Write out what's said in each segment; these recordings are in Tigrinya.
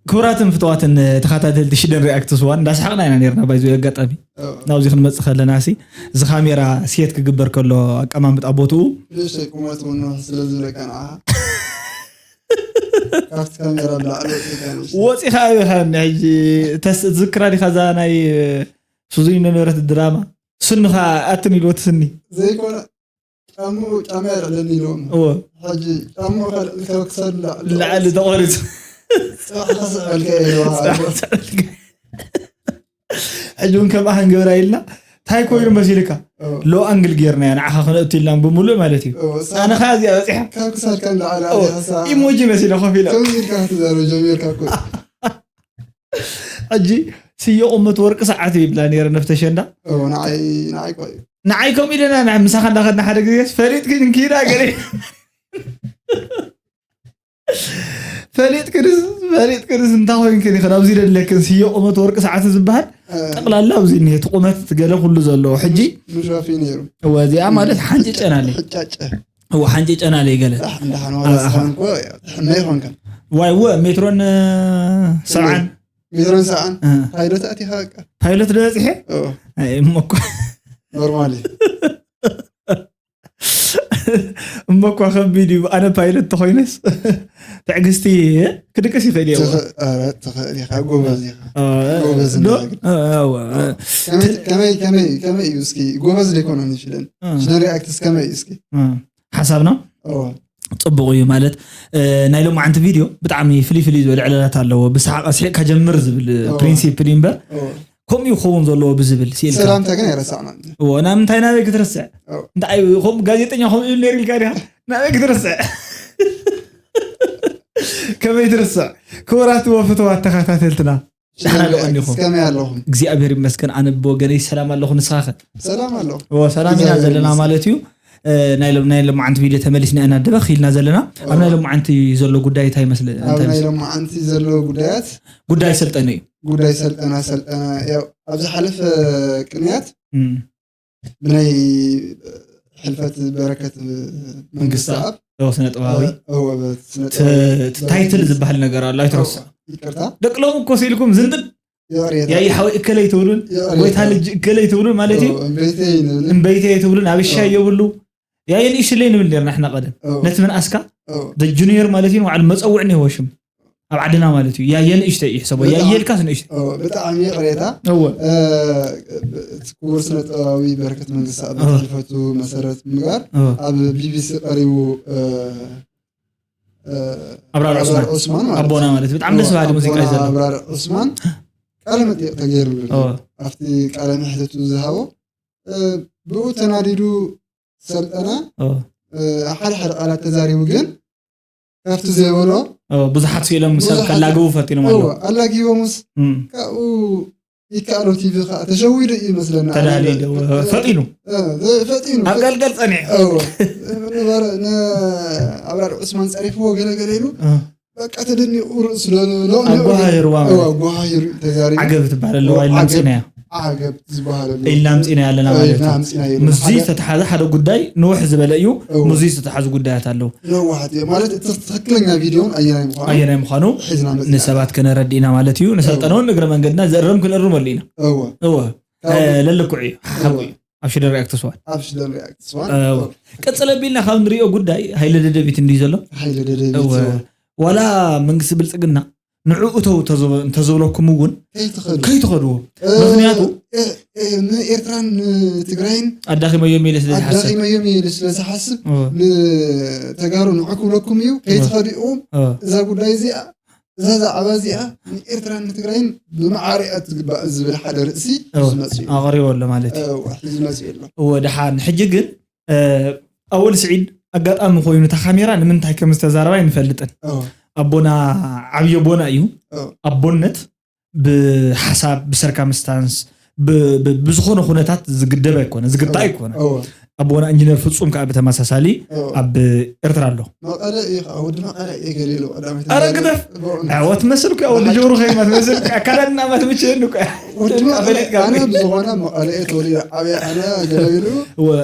ክቡራትን ፍትዋትን ተኸታተልቲ ሽደን ሪኣክትስ ዋን እንዳሰሓቕና ኢና ነርና። ባይዞ ኣጋጣሚ ናብዚ ክንመጽእ ከለና ሲ እዚ ካሜራ ሴት ክግበር ከሎ ኣቀማምጣ ቦትኡ ንእሽተይ ቁመት እውን ንውሕ ስለ ዝብለካ ንዓኻ ካብቲ ካሜራ ብላዕሊ ወፂእካ ንእሽተይ ወፂኻ ይብልካኒ። ሕጂ ተስ- ትዝክራ ዲኻ እዛ ናይ ሱዙኒ ነበረት ድራማ ስንኻ ኣትን ኢልዎ ትስኒ ዘይኮነ ጫምኡ ጫማ የልዕለኒ ኢልዎም እዎ ሕጂ ጫምኡ ከልዕል ካብ ክሳዱ ላዕሊ ላዕሊ ተቆሪፁ ፅባሕ ክስዕበልካ እየ ኢልዋ ሕጂ እውን ከምኣ ክንገብራ ኢልና እንታይ ኮይኑ መሲልካ ሎ ኣንግል ጌርና እያ ንዓኻ ክነእቱ ኢልና ብምሉእ ማለት እዩ ኣነ ከ እዚኣ በፂሓ ካብ ክሳድካ ንላዕሊ ኢሞጂ መሲለ ኮፍ ኢለ ከምዚ ኢልካ ክትዛረብ ጀሚርካ እኮ ሕጂ ስየ ቁመት ወርቂ ሰዓት ይብላ ነረ ነፍተ ሸንዳ ንዓይ ንዓይ ቆይ ንዓይ ከም ኢለና ና ምሳኻ እንዳኸድና ሓደ ግዜ ፈሊጥ ግን እንኪዳ ገለ ፈሊጥ ክድስ ፈሊጥ ክድስ እንታይ ኮይንክን ይኽእል ኣብዚ ደለክን ስየ ቁመት ወርቂ ሰዓት ዝበሃል ጠቕላላ ኣብዚ እኒሄ እቲ ቁመት ገለ ኩሉ ዘለዎ ሕጂ ምሻፊ ነይሩ እወ እዚኣ ማለት ሓንጭ ጨናለይ ሕጫጨ እወ ሓንጨጨና ለይ ገለ ኣሕ፣ እንዳሓን ዋላ ኣሓ። ስኻን እኮ ሕመ ይኾንካ ዋይ እወ ሜትሮን እ፣ ሰብዓን ሜትሮን ሰዓን እ። ፓይሎት ኣቲኻ በቃ ፓይሎት ዶ በፂሐ ኦ፣ ኣይ፣ እሞ እኳ ኖርማል እዩ። እሞ እኳ ከቢድ እዩ ኣነ ፓይሎት ተኮይነስ ትዕግስቲ እ፣ ክድቅስ ይኽእል እየ ትኽ- ኧረ፣ ትኽእል ኢኻ ጎበዝ ኢኻ እ፣ ጎበዝ ዶ? ነህ ግን። እ፣ እወ፣ እ፣ ከመይ ከመይ ከመይ ከመይ እዩ እስኪ ጎበዝ ዘይኮነ ንሽለን እ። ሽለን ሪኣክትስ ከመይ እዩ እስኪ እ። ሓሳብና እዎ። ፅቡቅ እዩ ማለት እ፣ ናይ ሎማዓንቲ ቪድዮ ብጣዕሚ ፍልይ ፍልይ ዝበለ ዕለላት ኣለዎ ብስሓቅ ኣስሒቅካ ጀምር ዝብል እዎ። ፕሪንሲፕል እዩ እምበር እዎ። ከምኡ ክኸውን ዘለዎ ብዝብል ስኢልካ ሰላምታ ግን ኣይረሳዕናን እዎ ናምንታይ ናበይ ክትርስዕ እዎ። እንታይ ከምኡ ጋዜጠኛ ከምኡ ይብል ነይሩ ኢልካ ዲኻ ናበይ ክትርስዕ ከመይ ትርስዕ ክቡራት ወፍትዋት ተኸታተልትና ደሓና ዶ ቀኒኹም? ከመይ ኣለኹም? እግዚኣብሔር ይመስገን ኣነ ብወገነይ ሰላም ኣለኹ ንስኻኸ? ሰላም ኣለኹ። እዎ ሰላም ኢና ዘለና ማለት እዩ። እ፣ ናይ ሎም- ናይ ሎማዓንቲ ቪድዮ ተመሊስና ኢና ደበኽ ኢልና ዘለና። ኣብ ናይ ሎማዓንቲ ዘሎ ጉዳይ እንታይ ይመስል? ኣብ እንታይ ናይ ይመስል? ሎማዓንቲ ዘሎ ጉዳያት ጉዳይ ሰልጠነ እዩ። ጉዳይ ሰልጠና ሰልጠና ያው ኣብ ዝሓለፈ ቅንያት እም። ብናይ ሕልፈት በረከት መንግስቲ መንግስቲ ኣብ እዎ፣ ስነ ጥበባዊ። እዎ፣ በ- ስነ ት- ጥበባዊ ት- ታይትል ዝበሃል ነገር ኣሎ ኣይትረስዕ ይቅርታ ደቅሎም እኮ ሲልኩም ዝንጥብ ይቅሬታ ያይ ሓወይ እከለይ ትብሉን ይቅሬታ። ጎይታ ልጅ እከለይ ትብሉን ማለት እዩ እዎ፣ እምበይተይ ንብል እምበይተይ ትብሉን ኣብሻ እዎ። የብሉ ያየ ንእሽለይ ንብል ነርና ሕና ቀደም እዎ። ነቲ ምንኣስካ እዎ። ደ ጁኒየር ማለት እዩ ንባዕሉ መፀውዕ ነይዎ ሽም ኣብ ዓድና ማለት እዩ ያየ ንእሽተይ እዩ ሕሰቦ ብጣዕሚ- ያየ ኢልካስ ንእሽተይ እዎ፣ ብጣዕሚ ይቅሬታ እዎ እ፣ እቲ ክቡር ስነ ጥበባዊ በረከት መንግስቲ ኣብ እዎ። ሕልፈቱ መሰረት ምግባር እዎ። ኣብ ቢቢሲ ቀሪቡ እ፣ እ፣ ኣብራር ኣብራር ዑስማን። ዑስማን ማለት ኣቦና እዩ። ማለት ብጣዕሚ ደስ እዎ፣ በሃሊ ሙዚቃ እዩ ኣቦና ዘሎ ኣብራር ዑስማን ቃለ መጠየቅ ተገይሩሉ እዎ። ኣብቲ ቃለ መሕተቱ ዝሃቦ እ፣ ብኡ ተናዲዱ ሰልጠነ እዎ። እ፣ ሓደ ሓደ ቃላት ተዛሪቡ ግን ካብቲ ዘይበሎ እዎ፣ ብዙሓት ስኢሎም ሰብ ብዙሓት- ከላግቡ ፈቲኖም ኣለዉ እዎ፣ ኣላጊቦምስ እም። ካብኡ ይከኣሎ ቲቪ ከዓ ተሸዊዱ እዩ ይመስለና ተዳሊ ኣነ- ዶ- እ፣ ፈጢኑ እ፣ ፈጢኑ ኣብ ገልገል ፀኒሑ እዎ፣ ንባረ- ን- ኣብራር ዑስማን ፀሪፍዎ ገለገለ ኢሉ እ። በቃ ተደኒቑ ርእሱ ሎ- ሎ- ሎ- ኣጓሃሂርዋ ማለት እዎ፣ ኣጓሃሂሩ ተዛሪቡ ዓገብ ትበሃል ኣለዋ እዎ፣ ኢልና ዓገብ- ምፅና እያ ዓገብ ዝበሃለሉ ኢልና ምፅና ኣለና ማለት ኢልና እዩ ምፅና እዩ። ምስዚ ሓደ ዝተተሓዘ ሓደ ጉዳይ ንውሕ ዝበለ እዩ እዎ። ምስዚ ዝተተሓዙ ጉዳያት ኣለዉ ነዋሕቲ ማለት እቲ ትክክለኛ ቪድዮን ኣየናይ ምዃኑ ኣየናይ ምዃኑ ሒዝና መፅና ንሰባት ከነረድእና ማለት እዩ ንሰልጠነ እውን እግረ መንገድና ዘእረም ክንእርመሉ ኢና እዎ እዎ ካብ እ፣ ለልኩዕ እዩ ሓቁ እዩ ኣብ ሽደን ሪኣክት ስዋን ኣብ ሽደን ሪኣክት ስዋን እዎ ቀፅለ ቢልና ካብ ንሪኦ ጉዳይ ሃይለ ደደቢት እንድዩ ዘሎ ሃይለ ደደቢት እዎ እዎ። ዋላ መንግስቲ ብልፅግና ንዕኡ ተው እንተዘበ- እንተዘብለኩም እውን ከይትኸዱ ከይትኸድዎ እ፣ ምክንያቱ እ፣ እ፣ ንኤርትራን ንትግራይን ኣዳኺመዮም ኢለ ስለ ዝሓስብ ኣዳኺመዮም ኢለ ስለ ዝሓስብ እ፣ ንተጋሩ ንዑ ክብለኩም እዩ ከይትኸዱ ኢኹም እ፣ እዛ ጉዳይ እዚኣ እዛ ዛዕባ እዚኣ ንኤርትራን ንትግራይን ብመዓሪኣ ትግባእ ዝብል ሓደ ርእሲ እ፣ ዝመፅ እዩ ኣቕሪቦ ኣሎ ማለት እዩ እወ፣ ዝመፅ እዩ ኣሎ እወ ደሓን ሕጂ ግን ኣወል ስዒድ ኣጋጣሚ ኮይኑ እታ ካሜራ ንምንታይ ከም ዝተዛረባ ኣይንፈልጥን። ኣቦና ዓብዮ ቦና እዩ። ኣቦነት ብሓሳብ ብሰርካምስታንስ ብዝኾነ ኩነታት ዝግደብ ኣይኮነ ዝግጣ ኣይኮነ። ኣቦና ኢንጂነር ፍጹም ከዓ ብተመሳሳሊ ኣብ ኤርትራ ኣሎ። መቐለ እዩ ከዓ ወዲ መቐለ እየ ገለ ኢሉ ቀዳማይ ኣረ ግደፍ። ኣዎ ትመስል እኮ ወዲ ጆሩ ከይማ ትመስል ኣካዳድና ማ ትምችእን እኮ ወዲ መቐለ ኣነ ብዝኾነ መቐለ እየ ተወሊደ ዓብየ ኣነ ገለ ኢሉ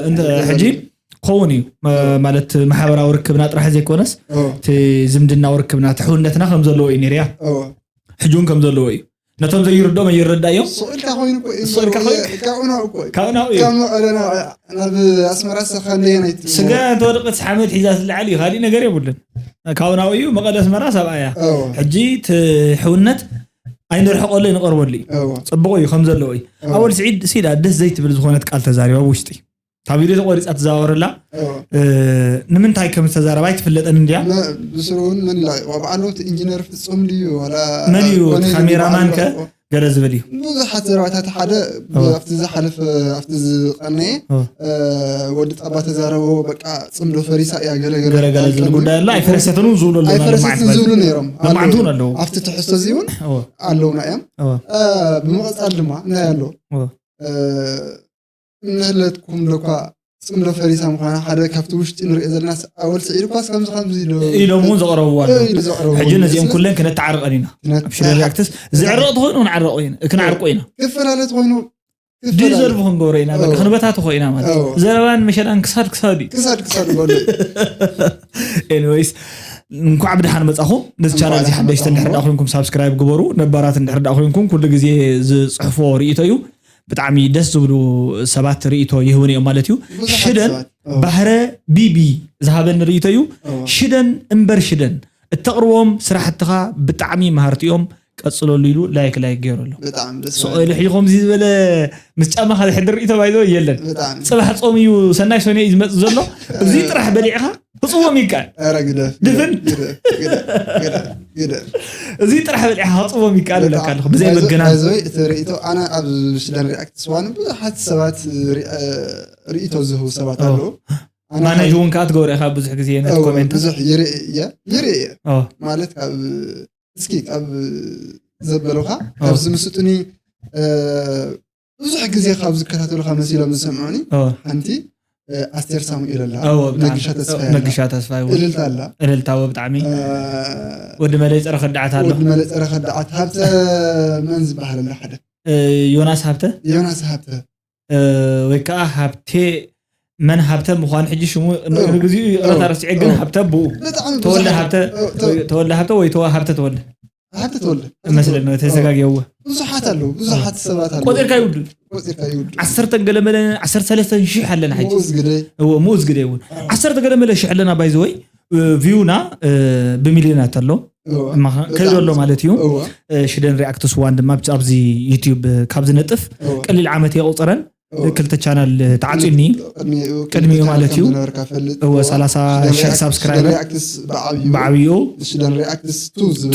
እንተ ሕጂ ክኸውን እዩ ማለት ማሕበራዊ ርክብና ጥራሕ ዘይኮነስ እቲ ዝምድናዊ ርክብና ትሕውነትና ከም ዘለዎ እዩ ነይርያ። ሕጂ እውን ከም ዘለዎ እዩ። ነቶም ዘይርድኦም ኣይረዳዮም። ስቕ ኢልካ ኮይኑ እኮ እዩ። ስቕ ኢልካ ኮይኑ? ካብ ናብኡ እኮ እዩ። ካብ ናብኡ እዩ። ካብ መቐለ ናብ ኣስመራ ሰኸንደየናይ ትብሎ? ስጋ እንተወደቐት ሓመድ ሒዛ ትለዓል እዩ። ካሊእ ነገር የብሉን። ካብ ናብኡ እዩ። መቐለ ኣስመራ ሰብኣያ። ሕጂ እቲ ሕውነት ኣይንርሕቀሉ፣ ኣይንቐርበሉ እዩ። ፅቡቕ እዩ ከም ዘለዎ እዩ። ኣወል ስዒድ ሲዳ ደስ ዘይትብል ዝኾነት ቃል ተዛሪባ ብውሽጢ ካብ ቪድዮ ተቆሪፃ ትዛወረላ። ንምንታይ ከም ዝተዛረባ ኣይትፍለጠን እንድያ። ብስሩ እውን መን ኢላ? በዓል ለውጢ ኢንጂነር ፍፁም ድዩ? መን እዩ? ካሜራማን ከ ገለ ዝብል እዩ። ብዙሓት ዘረባታት። ሓደ ኣብቲ ዝሓለፈ፣ ኣብቲ ዝቀነየ ወዲ ጣባ ተዛረቦ፣ በቃ ፅምዶ ፈሪሳ እያ፣ ገለገለ ዝብል ጉዳይ ኣሎ። ኣይፈረሰትን እውን ዝብሉ ኣለዉ። ኣይፈረሰትን ዝብሉ ነይሮም። ኣብቲ ትሕዝቶ እዚ እውን ኣለውና እዮም። ብምቕፃል ድማ እንታይ ኣሎ? እንህለትኩም ዶ እኳ ፅምዶ ፈሪሳ ምዃና ሓደ ካብቲ ውሽጢ ንሪኦ ዘለና ኣወል ስዒድ እኳስ ከምዚ ከምዚ ኢሉ ኢሎም እውን ዘቕረብዎ ኣለዉ። ኢሉ ዘቕረብዎ ሕጂ ነዚኦም ኩለን ክነተዓርቐን ኢና። ክነተዓርቕ። ኣብ ሽደን ሪያክትስ ዘዕረቕ ተኾይኑ ክንዓርቆ ኢና፣ ክንዓርቆ ኢና። ክፈላለ ተኾይኑ ክፈላለ። ዲዘርቭ ክንገብሮ ኢና። በቃ ክንበታተኾ ኢና ማለት እዩ። ዘረባን መሸላን ክሳድ ክሳድ እዩ። ክሳድ ክሳድ በሉ። ኤኒዌይስ እንኳዕ ብድሓን መጻኹም። ነዚ ቻናል እዚ ሓደሽቲ እንድሕር ዳ ኮይንኩም ሳብስክራይብ ግበሩ። ነባራት እንድሕር ዳ ኮይንኩም ኩሉ ግዜ ዝፅሕፎ ርእይቶ እዩ። ብጣዕሚ ደስ ዝብሉ ሰባት ርእይቶ ይህቡን እዮም ማለት እዩ። ሽደን ባህረ ቢቢ ዝሃበኒ ርእይቶ እዩ። ሽደን እምበር ሽደን እተቕርቦም ስራሕትኻ ብጣዕሚ መሃርቲ እዮም፣ ቀፅለሉ ኢሉ ላይክ ላይክ ገይሩ ኣሎ። ስቕ ኢሉ ሕጂ ከምዚ ዝበለ ምስ ጫማኻ ዝሕድር ርእይቶ ባይዘ የለን። ፅባሕ ፆም እዩ፣ ሰናይ ሰኑይ እዩ ዝመፅእ ዘሎ። እዚ ጥራሕ በሊዕኻ ክፅዎም ይከኣል። ድፍን እዚ ጥራሕ በሊዕካ ክፅዎም ይከኣል እብለካ ኣለኹ። ብዘይ መገናን እቲ ርእይቶ ኣነ ኣብ ሽደን ሪያክት ስዋን ብዙሓት ሰባት ርእይቶ ዝህቡ ሰባት ኣለዉ። ማነጅ እውን ከዓ ትገብሮ ኢኻ ብዙሕ ግዜ ነቲ ኮሜንት ብዙሕ ይርኢ እየ፣ ይርኢ እየ። ማለት ካብ እስኪ ካብ ዘበሉኻ ካብ ዝምስጡኒ ብዙሕ ግዜ ካብ ዝከታተሉካ መሲሎም ዝሰምዑኒ ሓንቲ ኣስቴር ሳሙኤል ኣላ፣ ነግሻ ተስፋ ኣላ፣ እልልታ ኣላ፣ እልልታ ብጣዕሚ ወዲ መለይ ፀረ ከዳዓት ኣሎ፣ ወዲ መለይ ፀረ ከዳዓት፣ ሃብተ መን ዝበሃል ኣላ፣ ሓደ ዮናስ ሃብተ፣ ዮናስ ሃብተ ወይ ከዓ ሃብቴ መን ሃብተ ምዃኑ ሕጂ ሽሙ ንግዚኡ ይቕረታ ረሲዐ፣ ግን ሃብተ ብኡ ተወልደ ሃብተ፣ ተወልደ ሃብተ ወይ ተወ ሃብተ ተወልደ ሃብተ ተወልደ መስለኒ ተዘጋግየዎ። ብዙሓት ኣለዉ፣ ብዙሓት ሰባት ኣለዉ። ቆፂርካ ይውዱ። ቆፂርካ ይውዱ። ዓሰርተን ገለመለ ዓሰርተ ሰለስተን ሺሕ ኣለና ሕጂ። ሙኡዝ ግደይ። እዎ፣ ሙኡዝ ግደይ እውን ዓሰርተ ገለመለ ሺሕ ኣለና። ባይዘወይ ቪውና ብሚልዮናት ኣሎ። ከይዶ ኣሎ ማለት እዩ። ሽደን ሪኣክትስ ዋን ድማ ኣብዚ ዩቲዩብ ካብ ዝነጥፍ ቀሊል ዓመት የቑፅረን። ክልተ ቻናል ተዓፂኒ ቅድሚኡ ማለት እዩ። እወ ሰላሳ ሺሕ ሳብስክራይበር ብዓብዩ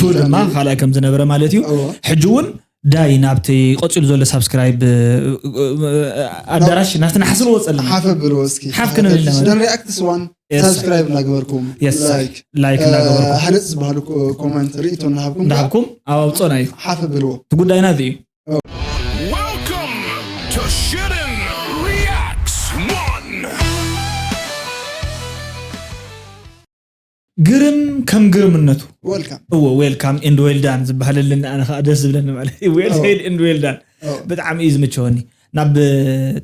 ቱ ድማ ካልኣይ ከም ዝነበረ ማለት እዩ። ሕጂ እውን ዳይ ናብቲ ቀፂሉ ዘሎ ሳብስክራይብ ኣዳራሽ ናብቲ ንሓስልዎ ፀለና ሓፍ ኣብልዎ እስኪ። ሓፍ ክንብል ኢና ማለት። ሽደን ሪኣክትስ ዋን ሳብስክራይብ እናገበርኩም፣ ላይክ ላይክ እናገበርኩም፣ ሃነፅ ዝበሃሉ ኮመንት ርኢቶ እናሃብኩም እንዳሃብኩም ኣብ ኣውፅኦና እዩ። ሓፍ ኣብልዎ። እቲ ጉዳይና እዚ እዩ። Welcome to Shitten Reacts One. ግርም ከም ግርምነቱ። እዎ፣ ዌልካም ኤንድ ዌልዳን ዝበሃለልን ኣነ ከዓ ደስ ዝብለኒ ማለት እዩ። ዌል ሴድ ኤንድ ዌልዳን። ብጣዕሚ እዩ ዝምቸወኒ። ናብ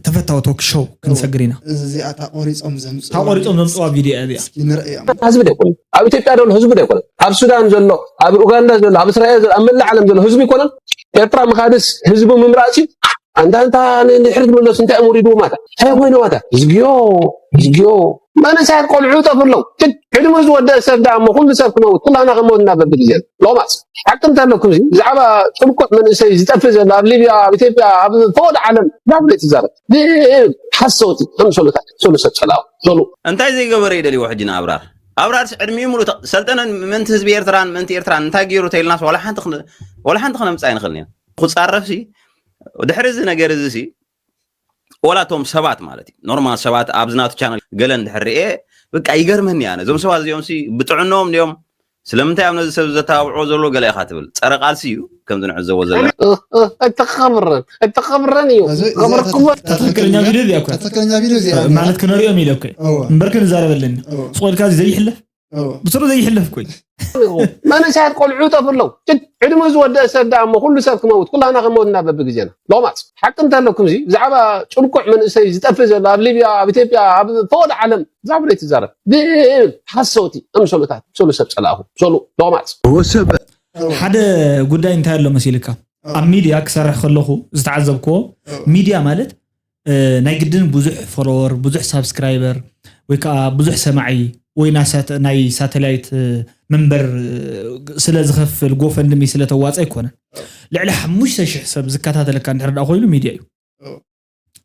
ተፈታዊ ቶክ ሾው ክንሰግር ኢና። እዚኣ እታ ቆሪፆም ዘምፅዋ፣ እታ ቆሪፆም ዘምፅዋ ቪድዮ እያ። እስኪ ንርእያ። ህዝቢ ዶ ኣይኮነን? ኣብ ኢትዮጵያ ዘሎ ህዝቢ ዶ ኣይኮነን? ኣብ ሱዳን ዘሎ፣ ኣብ ኡጋንዳ ዘሎ፣ ኣብ እስራኤል ዘሎ፣ ኣብ መላእ ዓለም ዘሎ ህዝቢ ኣይኮነን? ኤርትራ ምኻድስ ህዝቢ ምምራፅ እዩ። ኣንታ ኣንታ ንድሕሪት ምለሱ እንታይ እዮም ወሪድዎም ኣታ? እንታይ ኮይኖም ኣታ? እዝግዮ፣ እዝግዮ። መንእሰያት ቆልዑ ይጠፍኡ ኣለዉ። ሕድ-፣ ዕድመ ዝወደአ ሰብ ደኣ እሞ ኩሉ ሰብ ክመውት፣ ኩላና ክንመውት ኢና በብግዜ። ሎማስ ሓቂ እንተለኩም እዚ ብዛዕባ ጥንቁቕ መንእሰይ ዝጠፍእ ዘሎ ኣብ ሊብያ፣ ኣብ ኢትዮጵያ፣ ኣብ ፈቐዶ ዓለም ዛብለ ትዛረብ። ብእ-፣ ሓሰውቲ፣ ከም ሰሉታት፣ ሰሉ ሰብ ጸላኡ፣ ሰሉ። እንታይ ዘይገበረ ይደልይዎ ሕጂ ንኣብራር? ኣብራርስ ዕድሚኡ ሙሉእ ተ-፣ ሰልጠነን ምእንቲ ህዝቢ ኤርትራን ምእንቲ ኤርትራን እንታይ ገይሩ ተይልናስ ዋላ ሓንቲ ክን-፣ ዋላ ሓንቲ ክነምጽእ ኣይንኽእልን ኢና። ክጻረፍሲ ድሕሪ እዚ ነገር እዚ ሲ ወላ እቶም ሰባት ማለት እዩ ኖርማል ሰባት ኣብዚ ናቱ ቻነል ገለ እንድሕር ርኤ በቃ ይገርመኒ ኣነ። እዞም ሰባት እዚኦም ሲ ብጥዕኖም ድዮም? ስለምንታይ ኣብ ነዚ ሰብ ዘተባብዕዎ ዘሎ ገለ ኢኻ ትብል። ጸረ ቃልሲ እዩ ከምዚ ንዕዘቦ ዘለና። ኣይተኸብረን ኣይተኸብረን እዩ። ገበርኩሞ። ትኽክለኛ ቪድዮ እዚኣ እኮ ትኽክለኛ ቪድዮ እዚኣ ማለት ክነሪኦም ኢለ እኮ እምበር ክንዛረበለኒ። ስቕ ኢልካ ዘይሕለፍ ብስሩ ዘይሕለፍ እኮ እዩ። መንእሰያት ቆልዑ ይጠፍኡ ኣለዉ። ዕድመ ዝወደአ ሰብ ደኣ እሞ ኩሉ ሰብ ክመውት ኩላና ክንመውት ኢና በብግዜና። ሎማስ ሓቂ እንተለኩም እዚ ብዛዕባ ጭንቁዕ መንእሰይ ዝጠፍእ ዘሎ ኣብ ሊብያ ኣብ ኢትዮጵያ ኣብ ፈቐዶ ዓለም ዛብለ ትዛረብ ብእ ሓሰውቲ ኣምሰሉታት ሰሉ ሰብ ጸላእኹም ሰሉ ሎማስ ወሰበ እወ። ሓደ ጉዳይ እንታይ ኣሎ መሲልካ? እወ። ኣብ ሚድያ ክሰርሕ ከለኹ ዝተዓዘብክዎ፣ እወ። ሚድያ ማለት እ፣ ናይ ግድን ብዙሕ ፎሎወር፣ ብዙሕ ሳብስክራይበር ወይ ከዓ ብዙሕ ሰማዒ ወይ ናይ ሳተ- ናይ ሳተላይት እ፣ መንበር እ፣ ስለ ዝኸፍል ጎፈንድሚ ስለ ተዋፀ ኣይኮነን። ልዕሊ ሓሙሽተ ሽሕ ሰብ ዝከታተለካ እንድሕር ደኣ ኮይኑ ሚድያ እዩ። እወ።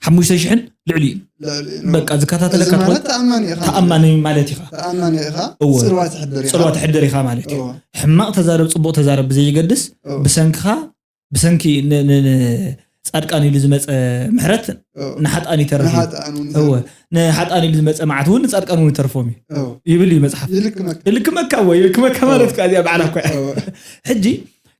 ሓሙሽተ ሽሕን ልዕሊ እዩ። ልዕሊ እዩ። በቃ ዝከታተለካ እዚ ማለት ትኾን ተኣማኒ ኢኻ ማለት ተኣማኒ እዩ። ማለት ኢኻ። ተኣማኒ ኢኻ፣ እወ። ጽልዋ ትሕድር ኢኻ። ጽልዋ ትሕድር ኢኻ ማለት እዩ። እወ። ሕማቕ ተዛረብ ጽቡቕ ተዛረብ ብዘይገድስ እወ። ብሰንክኻ ብሰንኪ ን- ን- ን- ጻድቃን ኢሉ ዝመጸ ምሕረት እወ። ንሓጣን ይተርፍ እዩ። ንሓጣን እውን እወ ንሓጣን ኢሉ ዝመጸ መዓት እውን ንጻድቃን እውን ይተርፎም እዩ እወ። ይብል እዩ መጽሓፍ። ይልክመካ። ይልክመካ ወይ ይልክመካ ማለት ከኣ እዚኣ ባዕላ እኮ እያ። እወ። ሕጂ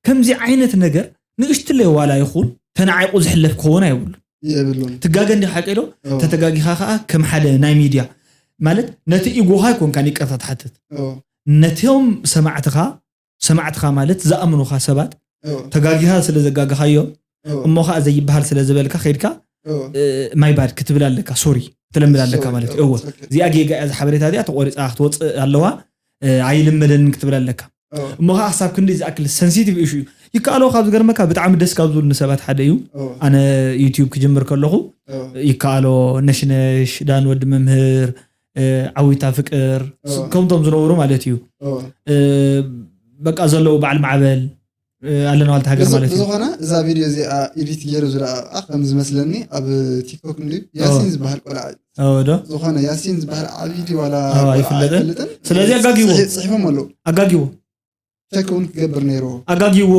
ከምዚ ዓይነት ነገር ንእሽትለይ ዋላ ይኹን ተናዒቑ ዝሕለፍ ክኸውን ኣይብሉን። የብሉን። ትጋገ እንዲኻ ሓቂ ዶ? እወ። ተተጋጊኻ ከኣ ከም ሓደ ናይ ሚድያ ማለት ነቲ ኢጎኻ ኣይኮንካን ይቅርታ ትሓትት። እወ። ነቶም ሰማዕትኻ ሰማዕትኻ ማለት ዝኣምኑኻ ሰባት እወ። ተጋጊኻ ስለ ዘጋገኻዮም እወ። እሞ ከዓ ዘይበሃል ስለ ዝበልካ ከይድካ እወ። ማይ ባድ ክትብል ኣለካ። ሶሪ ክትለምድ ኣለካ ሶሪ፣ ማለት እዩ። እወ፣ እወ ትክክል። እዚኣ ጌጋ እያ፣ ዝሓበሬታ እዚኣ ተቆሪፃ ክትወፅእ ኣለዋ። እ፣ ኣይልመደንን ክትብል ኣለካ። እወ። እሞ ከዓ ክሳብ ክንዲ ዝኣክል ሰንሲቲቭ ኢሹ እዩ። ይከኣሎ ካብ ዝገርመካ ብጣዕሚ ደስ ካብ ዝብሉ ሰባት ሓደ እዩ። እወ። ኣነ ዩቲዩብ ክጅምር ከለኹ እወ። ይከኣሎ፣ ነሽነሽ፣ ዳን ወዲ መምህር፣ እ፣ ዓዊታ ፍቅር እወ። ከምቶም ዝነበሩ ማለት እዩ። እወ። እ፣ በቃ ዘለዉ በዓል ማዕበል እ፣ ኣለና ዋልታ ሃገር ብዝ- ማለት እዩ። ብዝኾነ እዛ ቪድዮ እዚኣ ኤዲት ገይሩ ዝለኣኣ ከም ዝመስለኒ ኣብ ቲክቶክ እንዲ ያሲን ዝበሃል ቆልዓ እዩ። እወ ዶ? ዝኾነ ያሲን ዝበሃል ዓብዪ ድዩ ዋላ እወ፣ ኣይፍለጥን። ኣይፈልጥን። ስለዚ ኣጋጊዎ። ጽሒ- ጽሒፎም ኣለዉ። ኣጋጊዎ ቸክ እውን ክገብር ነይርዎ። ኣጋጊዎ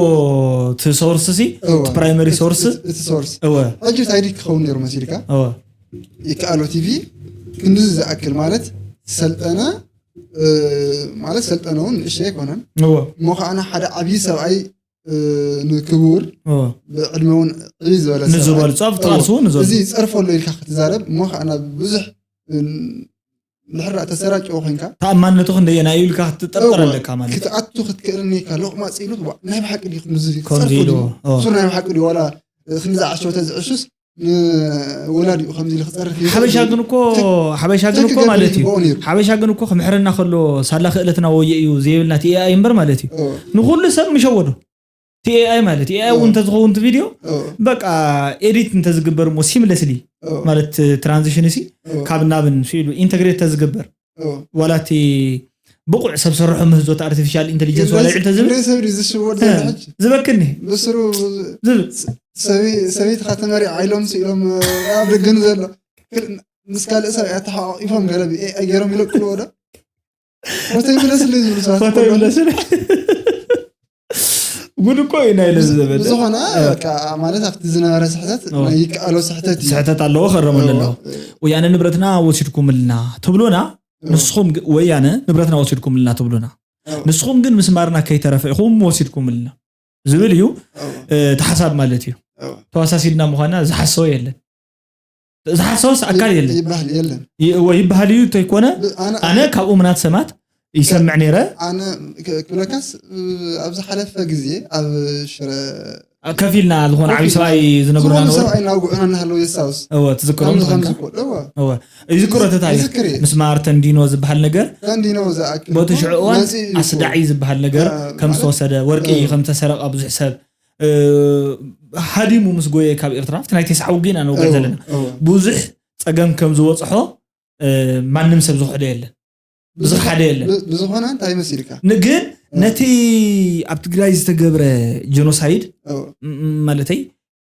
እቲ ሶርስ ሲ እወ። እቲ ፕራይመሪ ሶርስ እቲ- እቲ ሶርስ እወ ሕጂ እንታይ ድዩ ክኸውን ነይሩ መሲልካ? እወ ይከኣሎ ቲቪ ክንድዚ ዝኣክል ማለት ሰልጠነ እ፣ ማለት ሰልጠነ እውን ንእሽተይ ኣይኮነን እወ እሞ ከዓና ሓደ ዓብዪ ሰብኣይ እ፣ ንክቡር እወ ብዕድመ እውን ዕብይ ዝበለ ሰብኣይ ንዝበልጾ ኣብ ቃልሱ እውን ንዘሎ እዚ ጸርፎ ኣሎ ኢልካ ክትዛረብ እሞ ከዓና ብዙሕ እ፣ ድሕር ተሰራጭዎ ኮንካ ተኣማንነቱ ክንደየናይ ኢልካ ክትጠርጠር ኣለካ ማለት እዩ። ክትኣቱ ክትክእልኒ ኢልካ ሎቕማፅ ኢሉ ዋ፣ ናይ ብሓቂ ድዩ ከምዚ ከምዚ ጸርፉ ኢሉ ድዩ? ኦ፣ ሱር ናይ ብሓቂ ድዩ ዋላ ክንዲ ዝዓሸወ ተዝዕሹስ ንወላዲኡ ከምዚ ኢሉ ክጸርፍ ይኽእል ሓበሻ ድዩ? ግን እኮ ቸክ- ሓበሻ ግን ቸክ እኮ ክገብር ማለት እዩ ይግብኦ ነይሩ። ሓበሻ ግን እኮ ክምሕረና ከሎ ሳላ ክእለትና ወየ እዩ ዘይብልና እቲ ኤኣይ እምበር ማለት እዩ። ኦ፣ ንኩሉ ሰብ ምሸወዶ እቲ ኤኣይ ማለት ኤኣይ እውን ኦ። እንተዝኸውን እቲ ቪድዮ ኦ፣ በቃ ኤዲት እንተዝግበር እሞ ሲምለስሊ ኦ፣ ማለት ትራንዚሽን ሲ ኦ፣ ካብ ናብን ስኢሉ ኢንተግሬት ተዝግበር ኦ። ዋላ እቲ ብቑዕ ሰብ ሰርሖ ምህዞ ኣርቲፊሻል ኢንቴሊጀንስ ዋላ ይዕል ተዝብል ክንደይ ሰብ ድዩ ዝሽወድ ዘሎ ሕጂ? ዝበክኒ ብስሩ ዝብል ሰበይ- ሰበይትኻ ተመሪዓ ኢሎም ስኢሎም ኣብ ደገን ዘሎ ክል- ምስ ካልእ ሰብ እያ ተሓቋቂፎም ገለ ብኤኣይ ገይሮም ይለቅልዎ ዶ? ፎቶ ይምለስለይ ዝብሉ ሰባት ፎቶ እኮ ኣለዉ። ይምለስለይ። ጉድ እኮ እዩ ናይ ነዚ ዘበለ ብዝኾነ እ። በቃ ማለት ኣብቲ ዝነበረ ስሕተት ኦ። ናይ ይከኣሎ ስሕተት እዩ። ስሕተት ኣለዎ ከረመሉ ኣለዎ። እ፣ ወያነ ንብረትና ወሲድኩምልና ትብሉና እ፣ ንስኹም ግ- ወያነ ንብረትና ወሲድኩምልና ትብሉና እ፣ ንስኹም ግን ምስማርና ከይተረፈ ኢኹም ወሲድኩምልና ዝብል እዩ። እ፣ እ፣ እቲ ሓሳብ ማለት እዩ። እ። ተዋሳሲልና ምዃና ዝሓሰቦ የለን። ዝሓሰቦስ ኣካል የለን። ይበሃል የለን። ይ- እወ ይበሃል እዩ እንተይኮነ ብ- ኣነ- ኣነ ካብ እሙናት ሰማት ይሰምዕ ነይረ። ኣነ ክ- ክብለካስ እ፣ ኣብ ዝሓለፈ ግዜ ኣብ ሽረ ከፊልና ዝኾነ ዓብዪ ሰብኣይ ዝነግሩና ዝኾኑ ነበሩ። ሰብኣይ እናውግዑና እናሃለዉ የስታውስ እወ ትዝክሮም ከምዚ ዝኾንካ ከምዚ ክብሉ እወ እወ ይዝክሮ እቲ ታሪክ ይዝክር እየ። ምስ ማርተን ዲኖ ዝበሃል ነገር ተንዲኖ ዝኣክል በቲ እኮ ሽዑ እዋን መፂኡ እዩ እኮ። ኣስዳዒ ዝበሃል ነገር እ፣ ከም ማለት- ዝተወሰደ ወርቂ እ። ከም ዝተሰረቐ ብዙሕ ሰብ እ፣ ሃዲሙ ምስ ጎየ ካብ ኤርትራ ኣብቲ ናይ ተስዓ ውግእና ንወግዕ እወ፣ ዘለና እወ። ብዙሕ ፀገም ከም ዝበፅሖ እ፣ ማንም ሰብ ዝኽሕዶ የለን። ዝኽሓደ የለን። ብ- ብዝኾነ እንታይ መሲልካ ን- ግን እ። ነቲ ኣብ ትግራይ ዝተገብረ ጀኖሳይድ እወ። ም- ማለተይ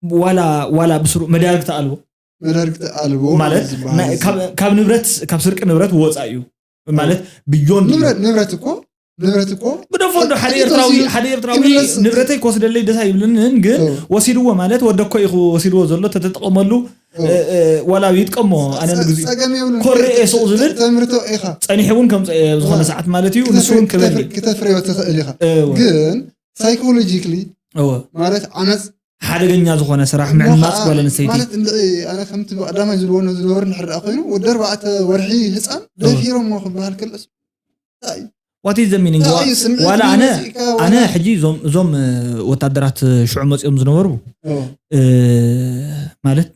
ዋላ ዋላ ብስሩ መዳርግቲ ኣልቦ መዳርግቲ ኣልቦ ማለት ዝበሃል ናይ- እዚ። ካብ- ካብ ንብረት ካብ ስርቂ ንብረት ወፃእ እዩ ማለት ብዮንድ እዩ። ንብረት ንብረት እኮ ንብረት እኮ ግደፎ እንዶ ሓደ ፈቂዱ ኤርትራዊ ተወሲዱ ሓደ ኤርትራዊ ክምለስ ንብረተይ ክወስደለይ ደስ ኣይብልንን ግን እወ። ወሲድዎ ማለት ወደኮ ኢኹ ወሲድዎ ዘሎ ተተጠቐመሉ እወ። እ- እ- ዋላ ይጥቀሞ ኣነ ጸ- ንግዚኡ ጸገም የብሉን ኮርኤ ሱቕ ዝብል ተምርቶ ኢኻ ጸኒሑ እውን ከምፀ ዝኾነ እወ። ሰዓት ማለት እዩ ንሱ እውን ክበል እዩ ክተፍርዮ ትኽእል ኢኻ እወ። ግን ሳይኮሎጂክሊ እወ ማለት ዓመፅ ሓደገኛ ዝኾነ ስራሕ እሞ ምዕማፅ ከዓ ጓል ኣንስተይቲ ማለት እንድዒ ኣነ ከምቲ ብቀዳማይ ዝብልዎ ዝነበሩ እንድሕር ደኣ ኮይኑ ወዲ ኣርባዕተ ወርሒ ህፃን እወ። ደፊሮሞ ክበሃል ከሎስ እንታይ እዩ? what is the meaning እንታይ እዩ? ስምዒት ዋላ ኣነ መፂእካ ዋላ- ኣነ ሕጂ እዞም እዞም እ፣ ወታደራት እ፣ ሽዑ መፂኦም ዝነበሩ እወ። እ፣ ማለት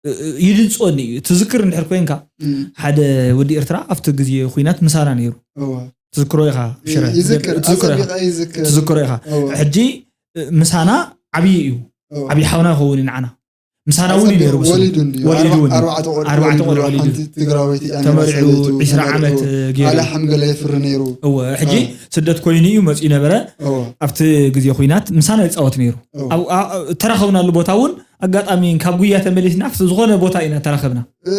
እ፣ እ፣ ይድንፅወኒ እዩ ትዝክር እንድሕር ኮይንካ እም፣ ሓደ ወዲ ኤርትራ ኣብቲ ግዜ ኩናት ምሳና ነይሩ እወ። ትዝክሮ ኢኻ ሽረ ይዝክር ትዝክሮ ኢኻ ኣጸቢቐ ይዝክር ትዝክሮ ኢኻ እወ፣ ሕጂ ምሳና ዓብዪ እዩ እወ። ዓብዪ ሓውና ክኸውን ኢና ንዓና ምሳና እውን እዩ ነይሩ ብስሩ። ወሊዱ እንድዩ ወሊዱ እውን ኣርባዕተ ቆልዑ ኣርባዕተ ወሊዱ፣ ቆልዑ ወሊዱ ሓንቲ ትግራወይቲ እያ ተመሪዑ ሰበይቱ ዒስራ ተመሪዑ ዓመት ገይሩ ኣለ ሓምገለ ይፍሪ ነይሩ እወ ሕጂ እ። ስደት ኮይኑ እዩ መፂኡ ነበረ እወ፣ ኣብቲ ግዜ ኩናት ምሳና ይፃወት ነይሩ እወ። ኣብ- ኣ- እተራኸብናሉ ቦታ እውን ኣጋጣሚ ካብ ጉያ ተመሊስና ኣብቲ ዝኾነ ቦታ ኢና ተራኸብና እ፣